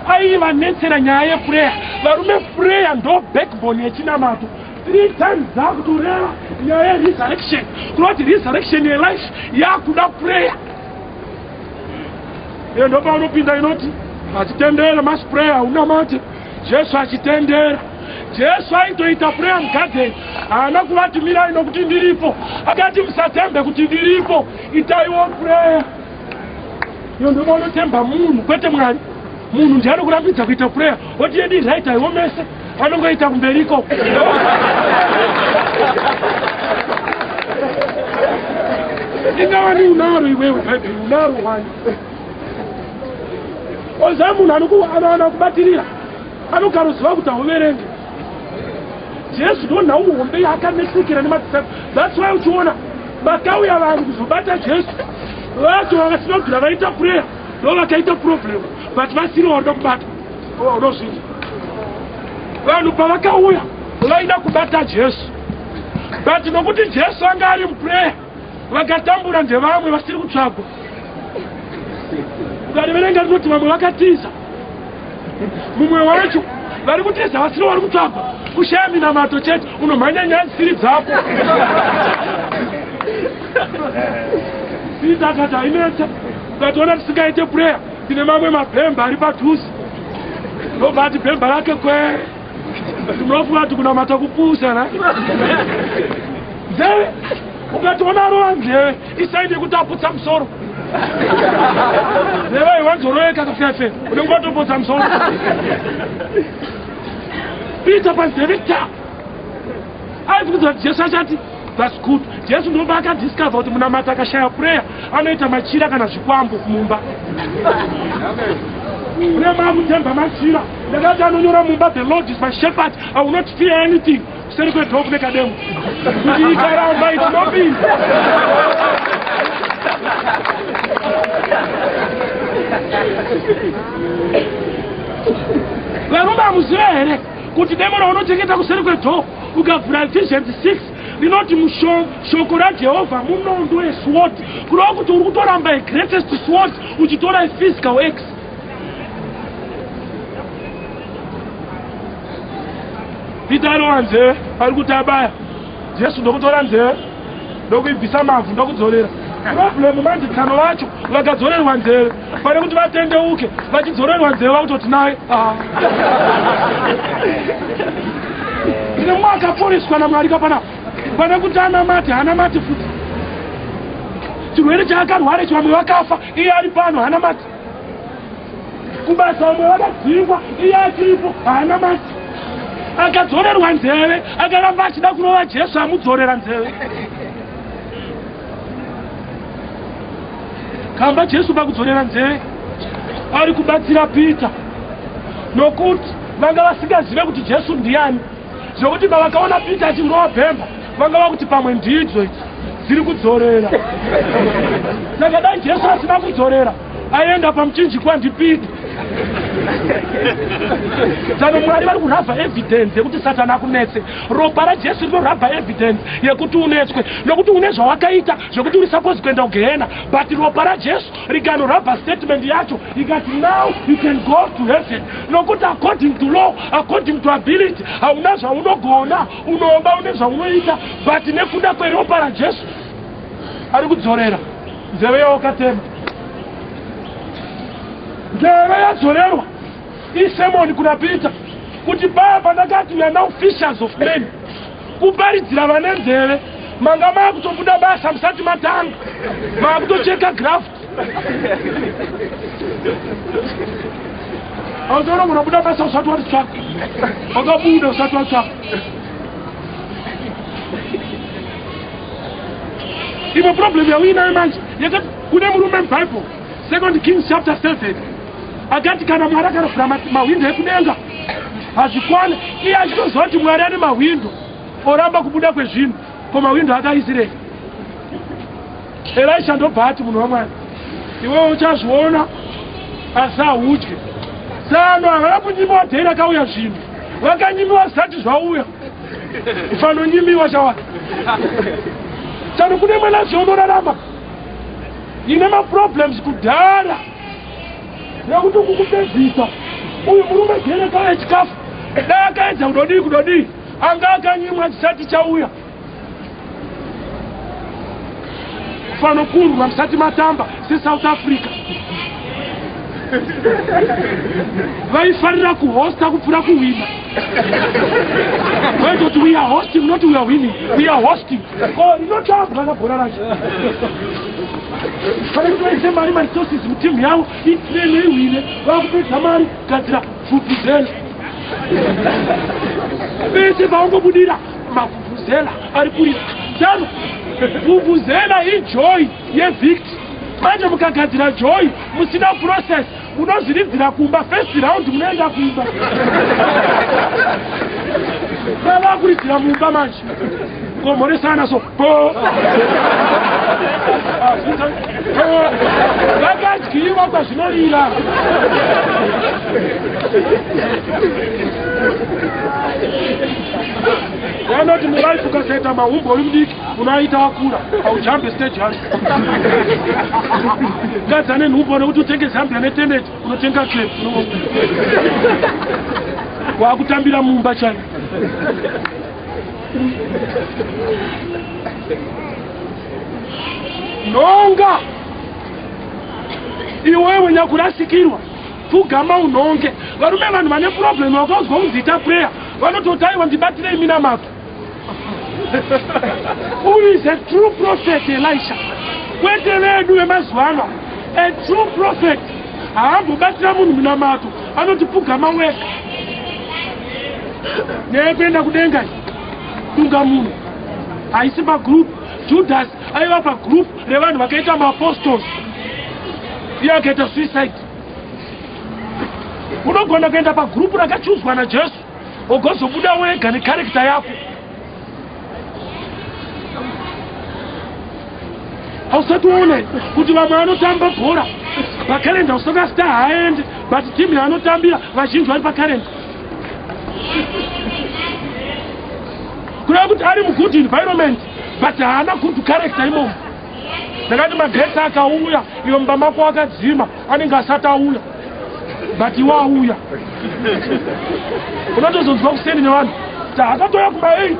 aivanetsera nyaya yeprayer. Varume, prayer ndo backbone yechinamato. Three times dzakutoreva nyaya yeresurrection, kuda kuti resurrection yelife yakuda prayer. Iyo ndopaunopinda inoti achitendera mass prayer, unamate Jesu achitendera. Jesu aitoita prayer mugarden, haana kuvati mirai nokuti ndiripo. Akati musatembe kuti ndiripo, itaiwo prayer. Iyo ndoma unotemba munhu kwete Mwari. Munhu ndiye anokurambidza kuita prayer, oti yedi right aiomese, anongoita kumberiko. Ingawani unaro iwewe Bhaibheri unaro wani. Oziva munhu anowana kubatirira anogaroziva kuti hauverenge. Jesu ndo nhau hombe yaakanetsekera nemadisciple. That's why uchiona vakauya vanhu kuzobata Jesu vacho vakasina kubvira vaita prayer ndo vakaita problem, but vasiri vanoda kubata. Unozvinzwa vanhu pavakauya vaida kubata Jesu, but nokuti Jesu anga ari muprayer vakatambura ndevamwe vasiri kutsvagwa. Ukariverenga rinoti vamwe vakatiza, mumwe wacho vari kutiza vasiri vari kutsvagwa. Kushaya minamato chete, unomhanya nyaya dzisiri dzako. Peter akati hainetse, ukationa tisingaite prayer tine mamwe mabhemba ari padhuze. Ndobva ati bhemba rake kwe munofunga kuti kunamata kupusa na nzeve. Ukationa arova nzeve isaidi yekuti aputsa musoro. Nzeve iwanzoroweka kafefe, unenge watopotsa musoro. Peter panzeve ta aifungidzira kuti Jesu achati that's good. Jesu ndobva akadiscover kuti munamata akashaya prayer anoita machira kana zvikwambo mumba. Kune makutemba machira. Ndakati anonyora mumba, the Lord is my shepherd, I will not fear anything. Kuseri kwedhoo kune kademo kuti ikaramba itinopinda. Varume hamuzive here kuti demo raunochengeta kuseri kwedhoo, ukavhura Ephesians 6 rinoti shoko raJehovha munondo yesword, kureva kuti uri kutoramba a greatest sword uchitora a physical axe. Peter arova nzeve ari kuti abaya Jesu, ndokutora nzeve ndokuibvisa mavhu ndokudzorera. Problem manje tsano vacho vakadzorerwa nzeve pane kuti vatendeuke, vachidzorerwa nzeve vakutoti naye tine mumwe akaporeswa naMwari kapanapa, pane kuti anamati haanamati futi. Chirwere chaakarwara ichi vamwe vakafa, iye ari pano haanamati. Kubasa vamwe vakadzingwa, iye achiripo haanamati. Akadzorerwa nzeve akaramba achida kurova Jesu amudzorera nzeve. Kamba Jesu pakudzorera nzeve ari kubatsira Peter, nokuti vanga vasingazive kuti Jesu ndiani, zvekuti pavakaona Peter achirova bhemba vanga vakuti pamwe ndidzo idzi dziri kudzorera. Saka dai Jesu asina kudzorera aenda pamuchinjikwa ndiPeter. Tsano Mwari vari kurabha evidence yekuti Satani akunetse. Ropa raJesu rinorabha evidence yekuti unetswe, nokuti une zvawakaita zvekuti uri supposed kuenda kugehena, but ropa raJesu rikanorabha statement yacho ikati now you can go to heaven, nokuti according to law, according to ability, hauna zvaunogona, unoba, une zvaunoita, but nekuda kweropa raJesu ari kudzorera nzeve yawakatema. Nzeve yadzorerwa isermon kuna Peter kuti paya pandakati we are now fishers of men, kuparidzira vane nzeve, manga maakutobuda basa musati matanga, maakutocheka graft. Auzoona unobuda basa usati watitsvaka, wakabuda usati watsvaka. Imwe problem yauinayo manje yakati kune murume muBible, Second Kings chapter 7, akati kana Mwari akarovhura mahwindo ekudenga hazvikwane. Iye achitoziva kuti Mwari ane mahwindo oramba kubuda kwezvinhu, ko mahwindo akaisirei? Elisha ndobva ati munhu waMwari, iwewe uchazviona asi haudye. Tsano havana kunyimiwa dhei rakauya zvinhu, vakanyimiwa zvisati zvauya. Ufanonyimiwa chawaka. Tsano kune mwana zveunorarama ine maproblems kudhara nekuti kukupedzisa uyu murume gere kauya chikafu, dai akaedza kudodii kudodii, anga akanyimwa chisati chauya. Fanokundwa musati matamba seSouth Africa. Vaifarira kuhosta kupfuura kuwina. Vaitoti we are hosting, not we are winning, we are hosting. Ko rinotambwa kabhora racho. Pane kuti vaise mari, maresources mutimu yavo itrene iwine, vakupedza mari gadzira vuvuzela. Pese paungobudira mavuvuzela ari kurira. Tano vuvuzela ijoy yevictory. Manje mukagadzira joy musina process, munozviridzira kumba. First round munoenda kumba, vava kuridzira mumba. Manje ngomhoresana so po vakadyiwa kwazvinorira. Vanoti mulife ukasaita mahumbo uri mudiki, unoaita wakura, haujambe stage yacho. Gadza nenhumbo nekuti utenge zambia neteneti, unotenga clap, wakutambira mumba chaiyo. Nhonga iwewe nyakurasikirwa, pfugama unhonge. Varume, vanhu vane problem, vakauzwa kunzi ita prayer, vanototi aiwa, ndibatirei minamato. Who is a true prophet? Elisha, kwete vedu vemazuva ano. A true prophet haambobatira munhu minamato, anoti pfugama wega. Nyaya yekuenda kudenga iyi, dunga munhu, haisi pagroup. Judas aiva pagroup revanhu vakaita maapostles, iye akaita suicide. Unogona kuenda pagroup rakachuzwa naJesu, ugozobuda wega necharacter yako. Hausati waona kuti vamwe vanotamba bhora pakalenda, usaka star haaende, but timu yaanotambira vazhinji vari pakalenda, kureva kuti ari mugood environment, but haana good character imomo. Ndakati magetsi akauya, iwe mumba mako akadzima, anenge asati auya, but iwe auya. Unotozonzwa kuseni nevanhu kuti akatouya kuma8,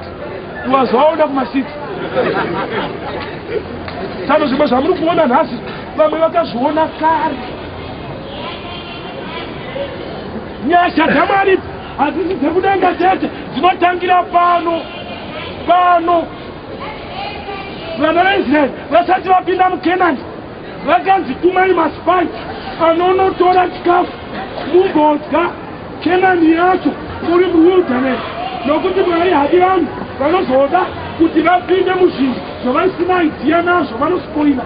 iwazoaona kuma6. Sano zvimwe zvamuri kuona nhasi, vamwe vakazviona kare. Nyasha dzaMwari hadzisi dzekudenga chete, dzinotangira pano pano. Vana vaIsraeri vasati vapinda muKenani, vakanzi tumai maspies anonotora chikafu mumbodya Kenani yacho muri muwilderness, nokuti Mwari hadi vanhu vanozoda kuti vapinde muzvinhu zvavaisina idea nazvo, vanospoila.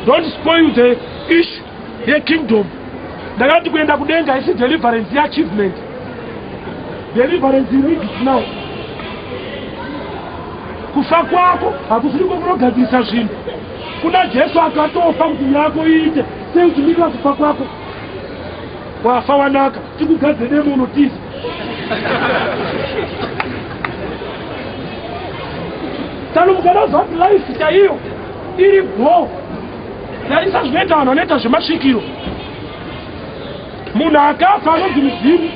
Don't spoil the issue yekingdom. Ndakati kuenda kudenga isi deliverance yeachievement. Deliverance, you need it now. Kufa kwako hakusiri kwokunogadzirisa zvinhu. Kuna Jesu akatofa kuti yako iite sei. Uchimirira kufa kwako, wafa wanaka, tikugadze demo, unotiza. Tano mukanazwa kuti life chaiyo iri bho, tarisa zvinoita vanhu vanoita zvemasvikiro. Munhu akafa anonzi mudzimu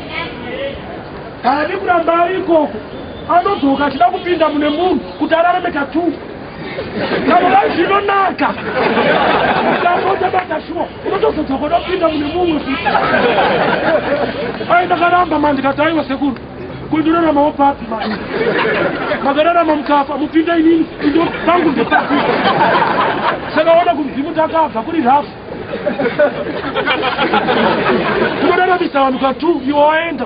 haadi kuramba ari ikoko, anodzoka achida kupinda mune munhu kuti ararame katu. Kana life inonaka, ukambotabata shuwa, unotozodzoka unopinda mune mumwe futi. Ai, ndakaramba ma, ndikati aiwa sekuru, kundoraramawo papi? Ma makararama mukafa, mupinda inini indo pangu ndepapi? Saka ona kumudzimu takabva kuri rafu, unoraramisa vanhu katu, iwe waenda.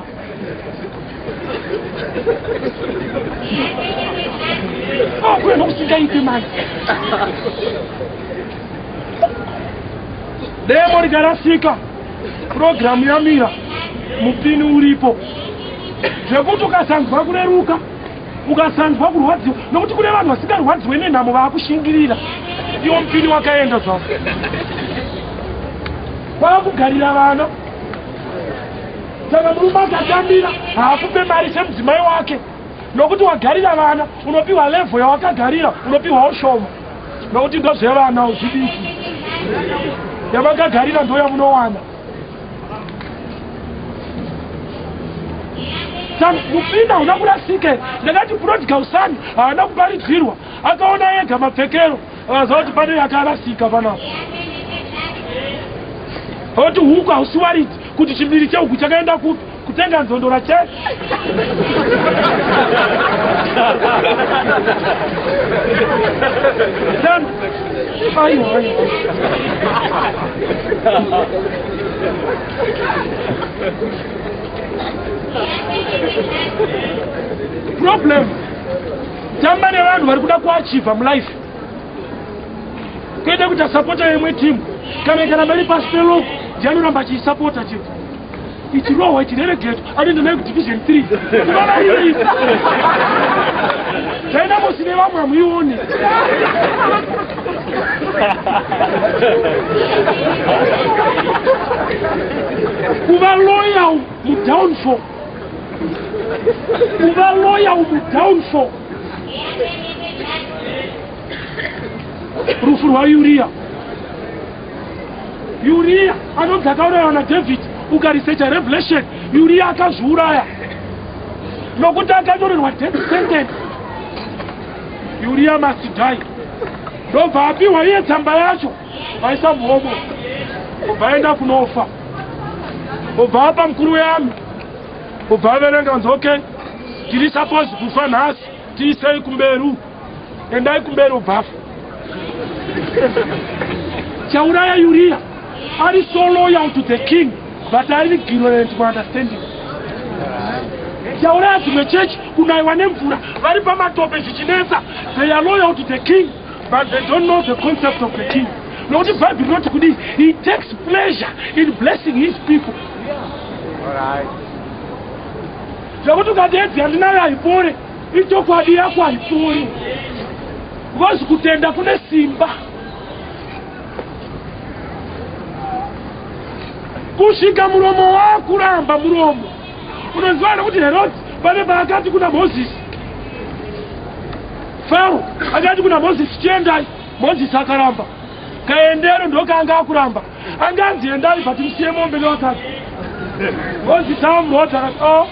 Kuye nokusingaite mani. Demo rikarasika, purogiramu yamira, mupini uripo zvekuti ukasanzwa kureruka, ukasanzwa kurwadziwa, nokuti kune vanhu vasingarwadziwe nenhamo, vaakushingirira. Iwo mupini wakaenda zvavo, kwaakugarira vana. Saka murume akatambira haakupe mari semudzimai wake, nokuti wagarira vana, unopiwa level yawakagarira, unopiwawo shoma, nokuti ndozvevana zvidiki. Yamakagarira ndo yamunowana. Saka mupinda hauna kurasike. Ndakati prodigal son haana kuparidzirwa, akaona ega mapfekero. Akaziva kuti pane yakarasika panapa. Oti huku hausi waridzi kuti chimiri chehuku chakaenda kupi kutenga nzondora chete. Then, aiwa aiwa. Problem tamba nevanhu vari kuda kuachivha mulife kwete kuti asapota imwe timu kana ikaramba iri pasi peloko ndianoramba achiisapota chete ichirohwa ichireregetwa anoenda nayo kudivision 3 kuvavariri dynamos nevamwe hamuione kuva loyal mudownfall kuva loyal mudownfall rufu rwaUriya. Uriya anonzi akaurayiwa naDavid. Ukarisecha Revelation, Uriya akazviuraya nokuti akanyorerwa death sentence. Uriya must die. Ndobva apiwa iye tsamba yacho, vaisa muhomwe, obva aenda kunofa, obva apa mukuru wearmy, obva averenga anzi okay, tiri suppose kufa nhasi, tiisei kumberi uku, endai kumberi, obva afa. Chauraya Uriya ari so loyal to the king, but ari ignorant muunderstanding. Chauraya dzimwe chechi kunayiwa nemvura vari pamatope zvichinetsa, they are loyal to the king but they don't know the concept of the king, nokuti Bhaibheri rinoti kudii? He takes pleasure in blessing his people. Zvekuti ukati edzi yandinayo haipore, ichokwadi yako haipore, because kutenda kune simba kusvika muromo wakuramba muromo. Unoziva nekuti Herodhi pane paakati kuna Mozisi, Faro akati kuna Mozisi, "Chiendai." Mozisi akaramba kaendero, ndokanga akuramba. Anganzi, "Endai, but musiye mombe nevakadzi." Mozisi amurodzi akati, "O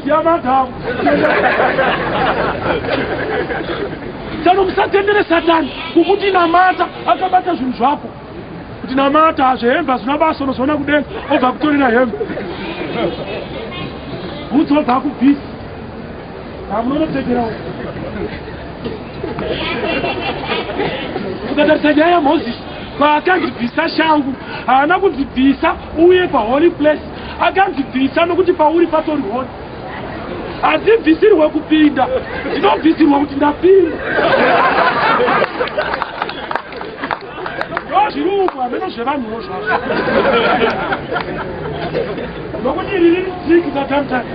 siya madhamu." Tsano musatendere Satani kukuti namata akabata zvinhu zvako, kuti namata zvehembe hazvina basa, unozoona kudenga. Obva kutorera hembe, bhutsi obva akubvisa, hamunonopfekerawo. Ukatarisa nyaya yaMozisi, paakanzi bvisa shangu, haana kunzi bvisa uye paholy place. Akanzi bvisa nokuti pauri patori holy. Hadzibvisirwe kupinda, dzinobvisirwa kuti ndapinda. Ndo zviri umu, hameno zvevanhuwo zvazvo, nokuti iri riri trick katamutani.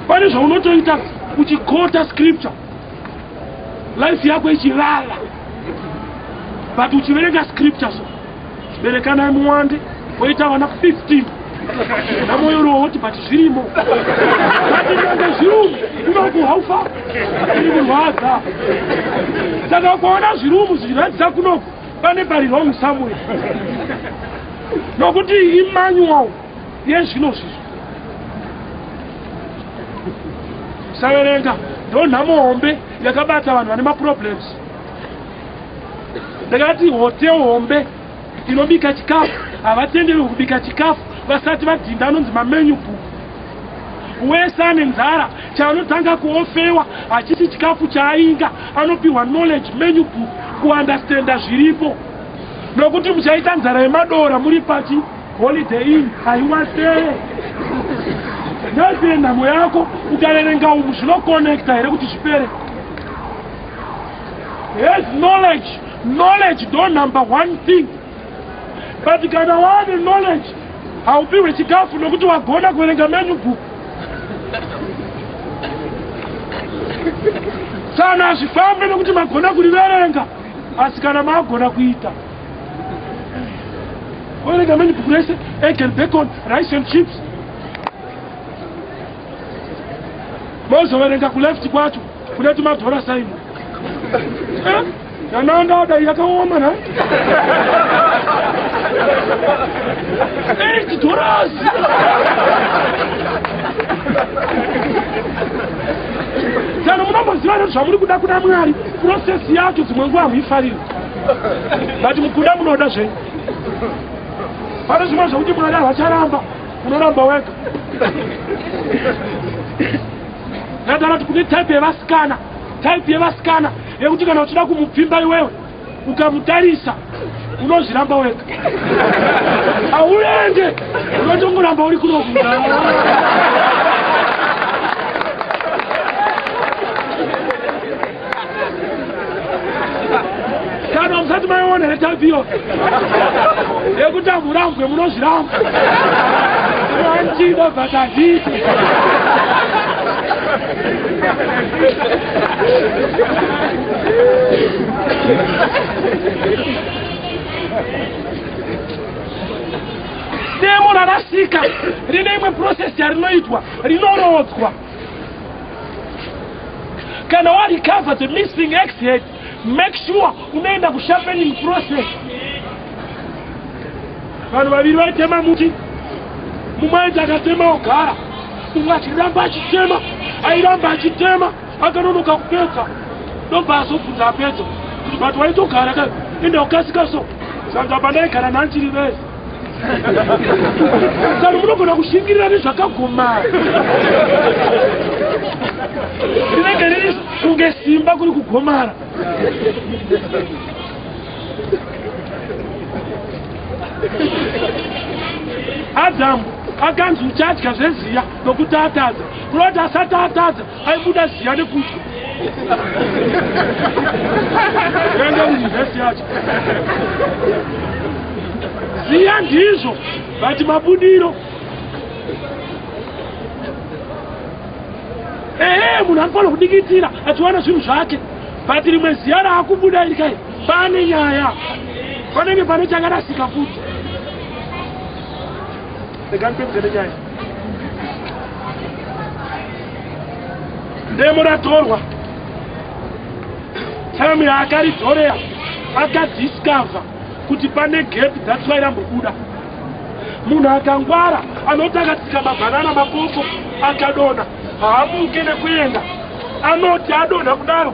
Pane zvaunotoita uchiquota scripture, life yako ichivava, but uchiverenga scripture so, berekanai muwande, woita vana 15 namoyo woti, but zvirimo, but nyange zvirumu kunoku haufa iri kurwadza. Saka ukaona zvirumu zvichiratidza kunoku, pane pari wrong somewhere, nokuti imanual yezvino zvizvo. Saverenga, ndo nhamo hombe yakabata vanhu vane maproblems. Ndakati hotel hombe inobika chikafu havatenderwi kubika chikafu vasati vadhinda anonzi mamenu book. Wese ane nzara, chaanotanga kuofferwa hachisi chikafu chaainga anopiwa, knowledge, menu book, kuunderstanda zviripo, nokuti muchaita nzara yemadora muri pachi Holiday Inn haiwasee naipe nhamo yako. Ukaverenga umu zvinoconnecta here kuti zvipere? Yes, knowledge, knowledge ndo number one thing. But kana waane knowledge, haupiwe chikafu nokuti wagona kuverenga menu book. Sana hazvifambe nokuti magona kuriverenga, asi kana maagona kuita kuverenga menu book rese, egg and bacon, rice and chips, mozoverenga kuleft kwacho kune tumadollar sign. Yanandada yakaoma na $8. Saka munomboziva here zvamuri kuda kuna Mwari, process yacho dzimwe nguva hamuifariri, but mukuda munoda zvenyu. Pane zvimwe zvekuti Mwari havacharamba, unoramba wega. Ndataura kuti kune type yevasikana, type yevasikana yekuti kana uchida kumupfimba iwewe ukamutarisa unozviramba wega, hauende, unotongoramba uri kunoku. Kana musati maiona here type iyo yekuti hamurambwe, munozviramba, andida but handiti. Demo rarasika rine imwe process yarinoitwa, rinorodzwa. Kana warecover the missing axe head, make sure unoenda kusharpening process. Vanhu vaviri vaitema muti, mumwe aiti akatema ogara, mumwe achiramba achitema, airamba achitema, akanonoka kupedza, ndobva azobvunza apedza kuti, "But waitogara ka, enda ukasika so." Saka pandaigara nanchiri vese. Saka munogona kushingirira nezvakagomara, rinenge riri kunge simba kuri kugomara. Adhamu akanzi uchadya zveziya nokuti atadza, kureva kuti asati atadza aibuda ziya nekudya. Ende mureverse yacho, ziya ndizvo, but mabudiro. Ehe, munhu anofanira kudikitira achiwana zvinhu zvake, but rimwe ziya raakubuda iri kai, pane nyaya, panenge pane chakarasika futi. Rega ndipedze nenyaya. Demo ratorwa, time yaakaridzorea akadiscover kuti pane gap, that's why rambobuda. Munhu akangwara anoti akatsika mabhanana, makoko, akadonha, haamuke nekuenda. Anoti adonha kudaro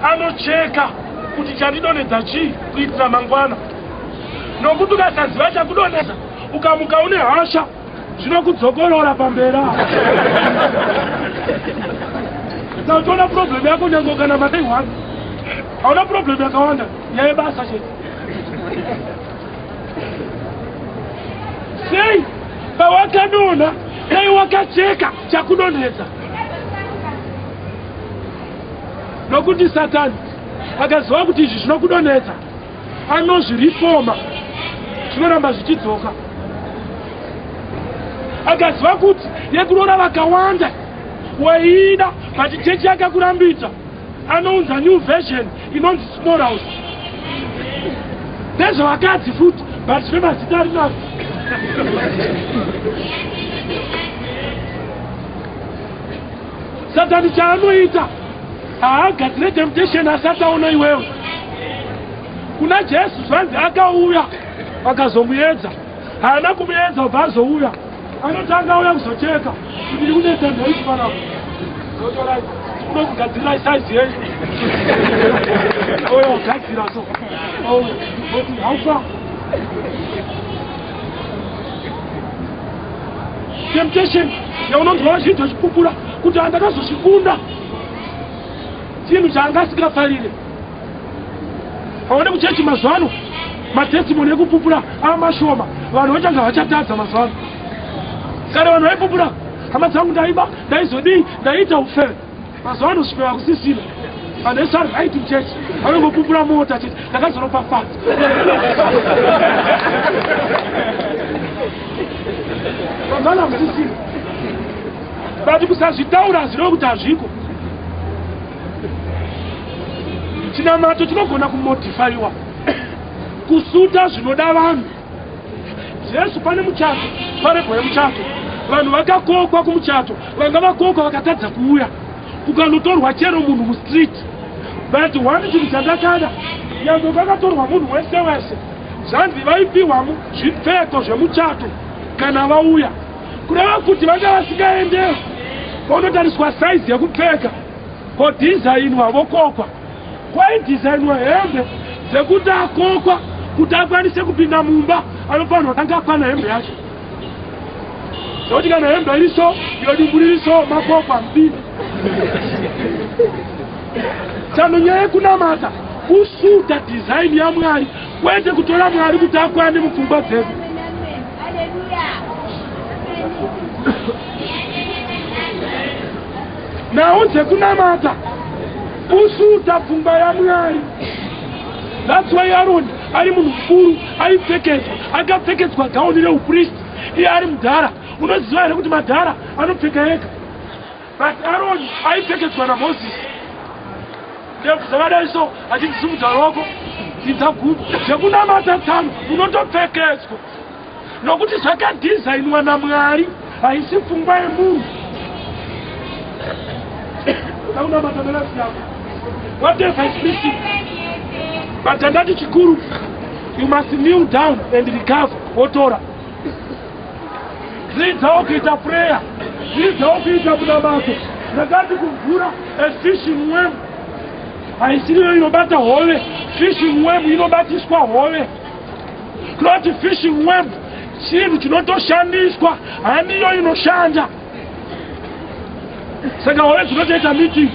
anocheka kuti chandidonhedza chii kuitira mangwana, nokuti ukasaziva chakudonhedza, ukamuka une hasha, zvinokudzokorora pamberi apo. Saka uchiona problem yako, nyange kana madai one hauna problem yakawanda, nyaya yebasa chete. Sei pawakadonha dai wakacheka chakudonhedza? Nokuti Satani akaziva kuti izvi zvinokudonhedza, anozvirifoma, zvinoramba zvichidzoka. Akaziva kuti yekuroora vakawanda waiida, but chechi yakakurambidza, anounza new version inonzi small house. Ndezvevakadzi futi, but zvine mazita ari nani. Satani chaanoita, haagadzire temptation asati aona iwewe. Kuna Jesu zvanzi akauya akazomuedza. Haana kumuedza ubva azouya, anotanga auya kuzocheka kuti ndiri kunetsa ndeichi panapa, zotorai unokugadzirirai saizi yenyu, ouya kugadzira so ouya oti haufa. Temptation yaunonzwa vazhinji vachipupura kuti handakazozvikunda, chinhu chaanga asingafarire. Paone kuchechi mazuva ano matestimony ekupupura amashoma, vanhu vachanga vachatadza mazuva ano. Kare vanhu vaipupura, "Hama dzangu, ndaiba, ndaizodii, ndaiita ufeve." Mazuva ano zvifeva kusisina, vanhu vese vari right muchechi, vanongopupura mota chete, "Ndakazoropafadza." Mazuva ano hakusisina, but kusazvitaura hazvireve kuti hazviko. Chinamato chinogona kumodifaiwa kusuta zvinoda vanhu. Jesu pane muchato, parable yemuchato, vanhu vakakokwa kumuchato, vanga vakokwa vakatadza kuuya, kukanotorwa chero munhu mustreet. But one chinhu chandakada, nyange kwakatorwa munhu wese wese, zvanzi vaipiwa zvipfeko zvemuchato kana vauya, kureva kuti vanga vasingaendewo paunotariswa saizi yekupfeka. Kodhizainwa vokokwa. Kwaidhizainwa hembe dzekuti akokwa kuti akwanise kupinda mumba anofanirwa tanga akwana hembe yacho. Zvokuti kana hembe iri so, iyo dumbu riri so, makokwa mupinda. Tsano nyaya yekunamata kusuta design yaMwari kwete kutora Mwari kuti akwane mupfungwa dzedu. Nhau dzekunamata kusuta pfungwa yaMwari. That's why Aaron ari munhu mukuru aipfekedzwa, akapfekedzwa gauni reupristi iye ari mudhara. Unoziva here kuti madhara anopfeka ega? But Aaron aipfekedzwa naMoses. Ndebvu dzakadai so achidzisimudza ruoko dzidza gumbo zvekunamata tsano unotopfekedzwa nokuti zvakadhizainwa naMwari haisi pfungwa yemunhu. Takunamata nelife yako. Whatever is missing. But andati chikuru, you must kneel down and recover. Wotora. Dzidzawo kuita prayer. Dzidzawo kuita munamato. Ndakati kumvura a fishing worm haisiriyo inobata hove. Fishing worm inobatiswa hove. Kunoti fishing worm chinhu chinotoshandiswa, handiyo inoshanda. Saka hove dzinotoita meeting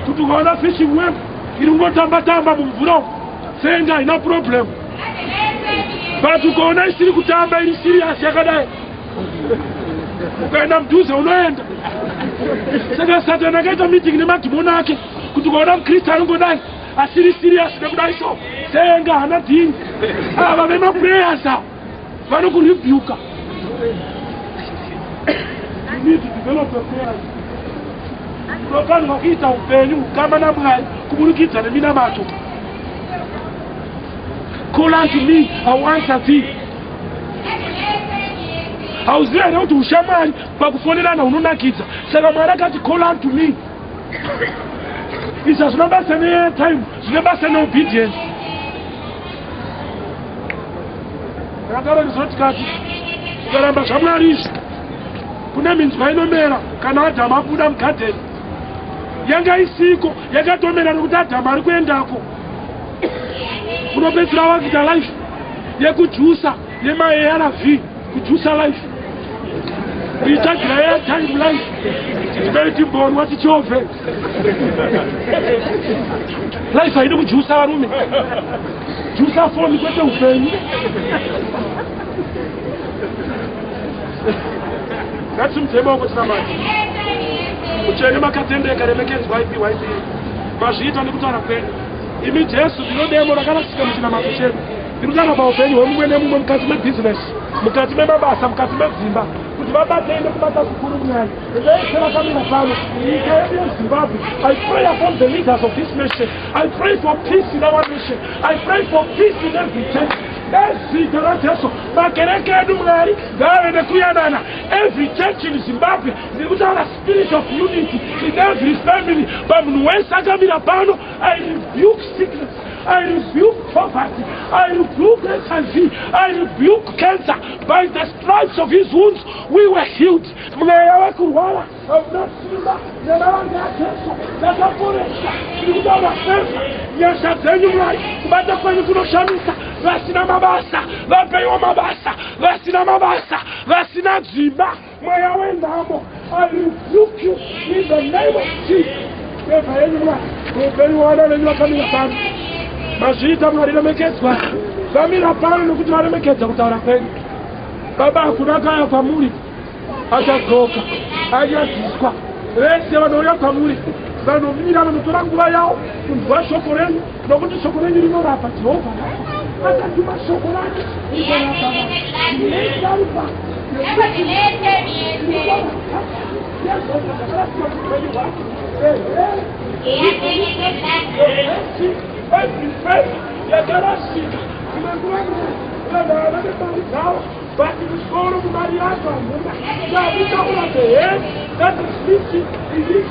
kuti ukaona fishing worm iri kungotamba tamba mumvura umu senga haina problem, but ukaona isiri kutamba iri serious yakadai, ukaenda mudhuze unoenda. Saka Satani akaita meeting nemadhimoni ake kuti ukaona mukristu anongodai asiri serious nekudai so, senga hana dhini. Ava vemaprayers ava vanokurebuka. You need to develop your prayers. Unofanirwa kuita upenyu hukama naMwari kuburikidza neminamato. Call unto me, I will answer thee. Hauzivi here kuti ushamwari pakufonerana hunonakidza? Saka Mwari akati call unto me. Izvi hazvina basa netime, zvine basa neobedience. Ndakataura ndizoti kati ukaramba zvaMwari izvi, kune minzwa inomera kana Adhamu abuda mugadheni. Yanga isiko, yakatomera nekuti Adhamu ari kuendako. Unopedzisira wakuita life yekujusa yemaARV, kujusa life, kuitsvagira airtime life. Tipei timbonwa tichovhe. Life haidi kujusa varume, jusa foni kwete upenyu. Ngatisimudze maoko tinamate. Mutsvene makatendeka, remekedzwa ipi waipi. Mazviita nekutaura kwenyu. Imi Jesu, ndino demo rakarasika muchinamato chedu. Ndiri kutaura paupenyu hwemumwe nemumwe mukati mebhizinesi, mukati memabasa, mukati medzimba, kuti vabatei nekubata kukuru Mwari. Vese vakamira pano, nyika yedu yeZimbabwe, I pray upon the leaders of this nation. I pray for peace in our nation. I pray for peace in every church. Nezita raJesu, makereke edu Mwari ngaave nekuyanana. Every church in Zimbabwe, ndiri kutaura spirit of unity in every family. Pamunhu wese akamira pano, I rebuke sickness, I rebuke poverty, I rebuke HIV, I rebuke cancer. By the stripes of his wounds we were healed. Mweya wekurwara hauna simba nemavanga aJesu takaporeswa. Tiri kutaura favor, nyasha dzenyu Mwari, kubata kwenyu kunoshamisa. Vasina mabasa vapeiwo mabasa, vasina mabasa, vasina dzimba, mweya wenhamo, I rebuke you in the name of Jesus. Favor yenyu Mwari muupenyu hwavana venyu vakamira pano. Mazviita Mwari, remekedzwa. Vamira pano nokuti varemekedza kutaura kwenyu. Baba, hakuna kaya kwamuri achadzoka anyadziswa. Vese vanouya kwamuri, vanomira, vanotora nguva yavo kunzwa shoko renyu, nokuti shoko renyu rinorapa. Jehovha akatuma shoko rake rikarapa vanhu. Ndineidarikwa every faith yakarasika. Dzimwe nguva vanhu ava vane mari dzavo, but musoro mumari yacho hamuna. Ndakutaura the head that is missing in this.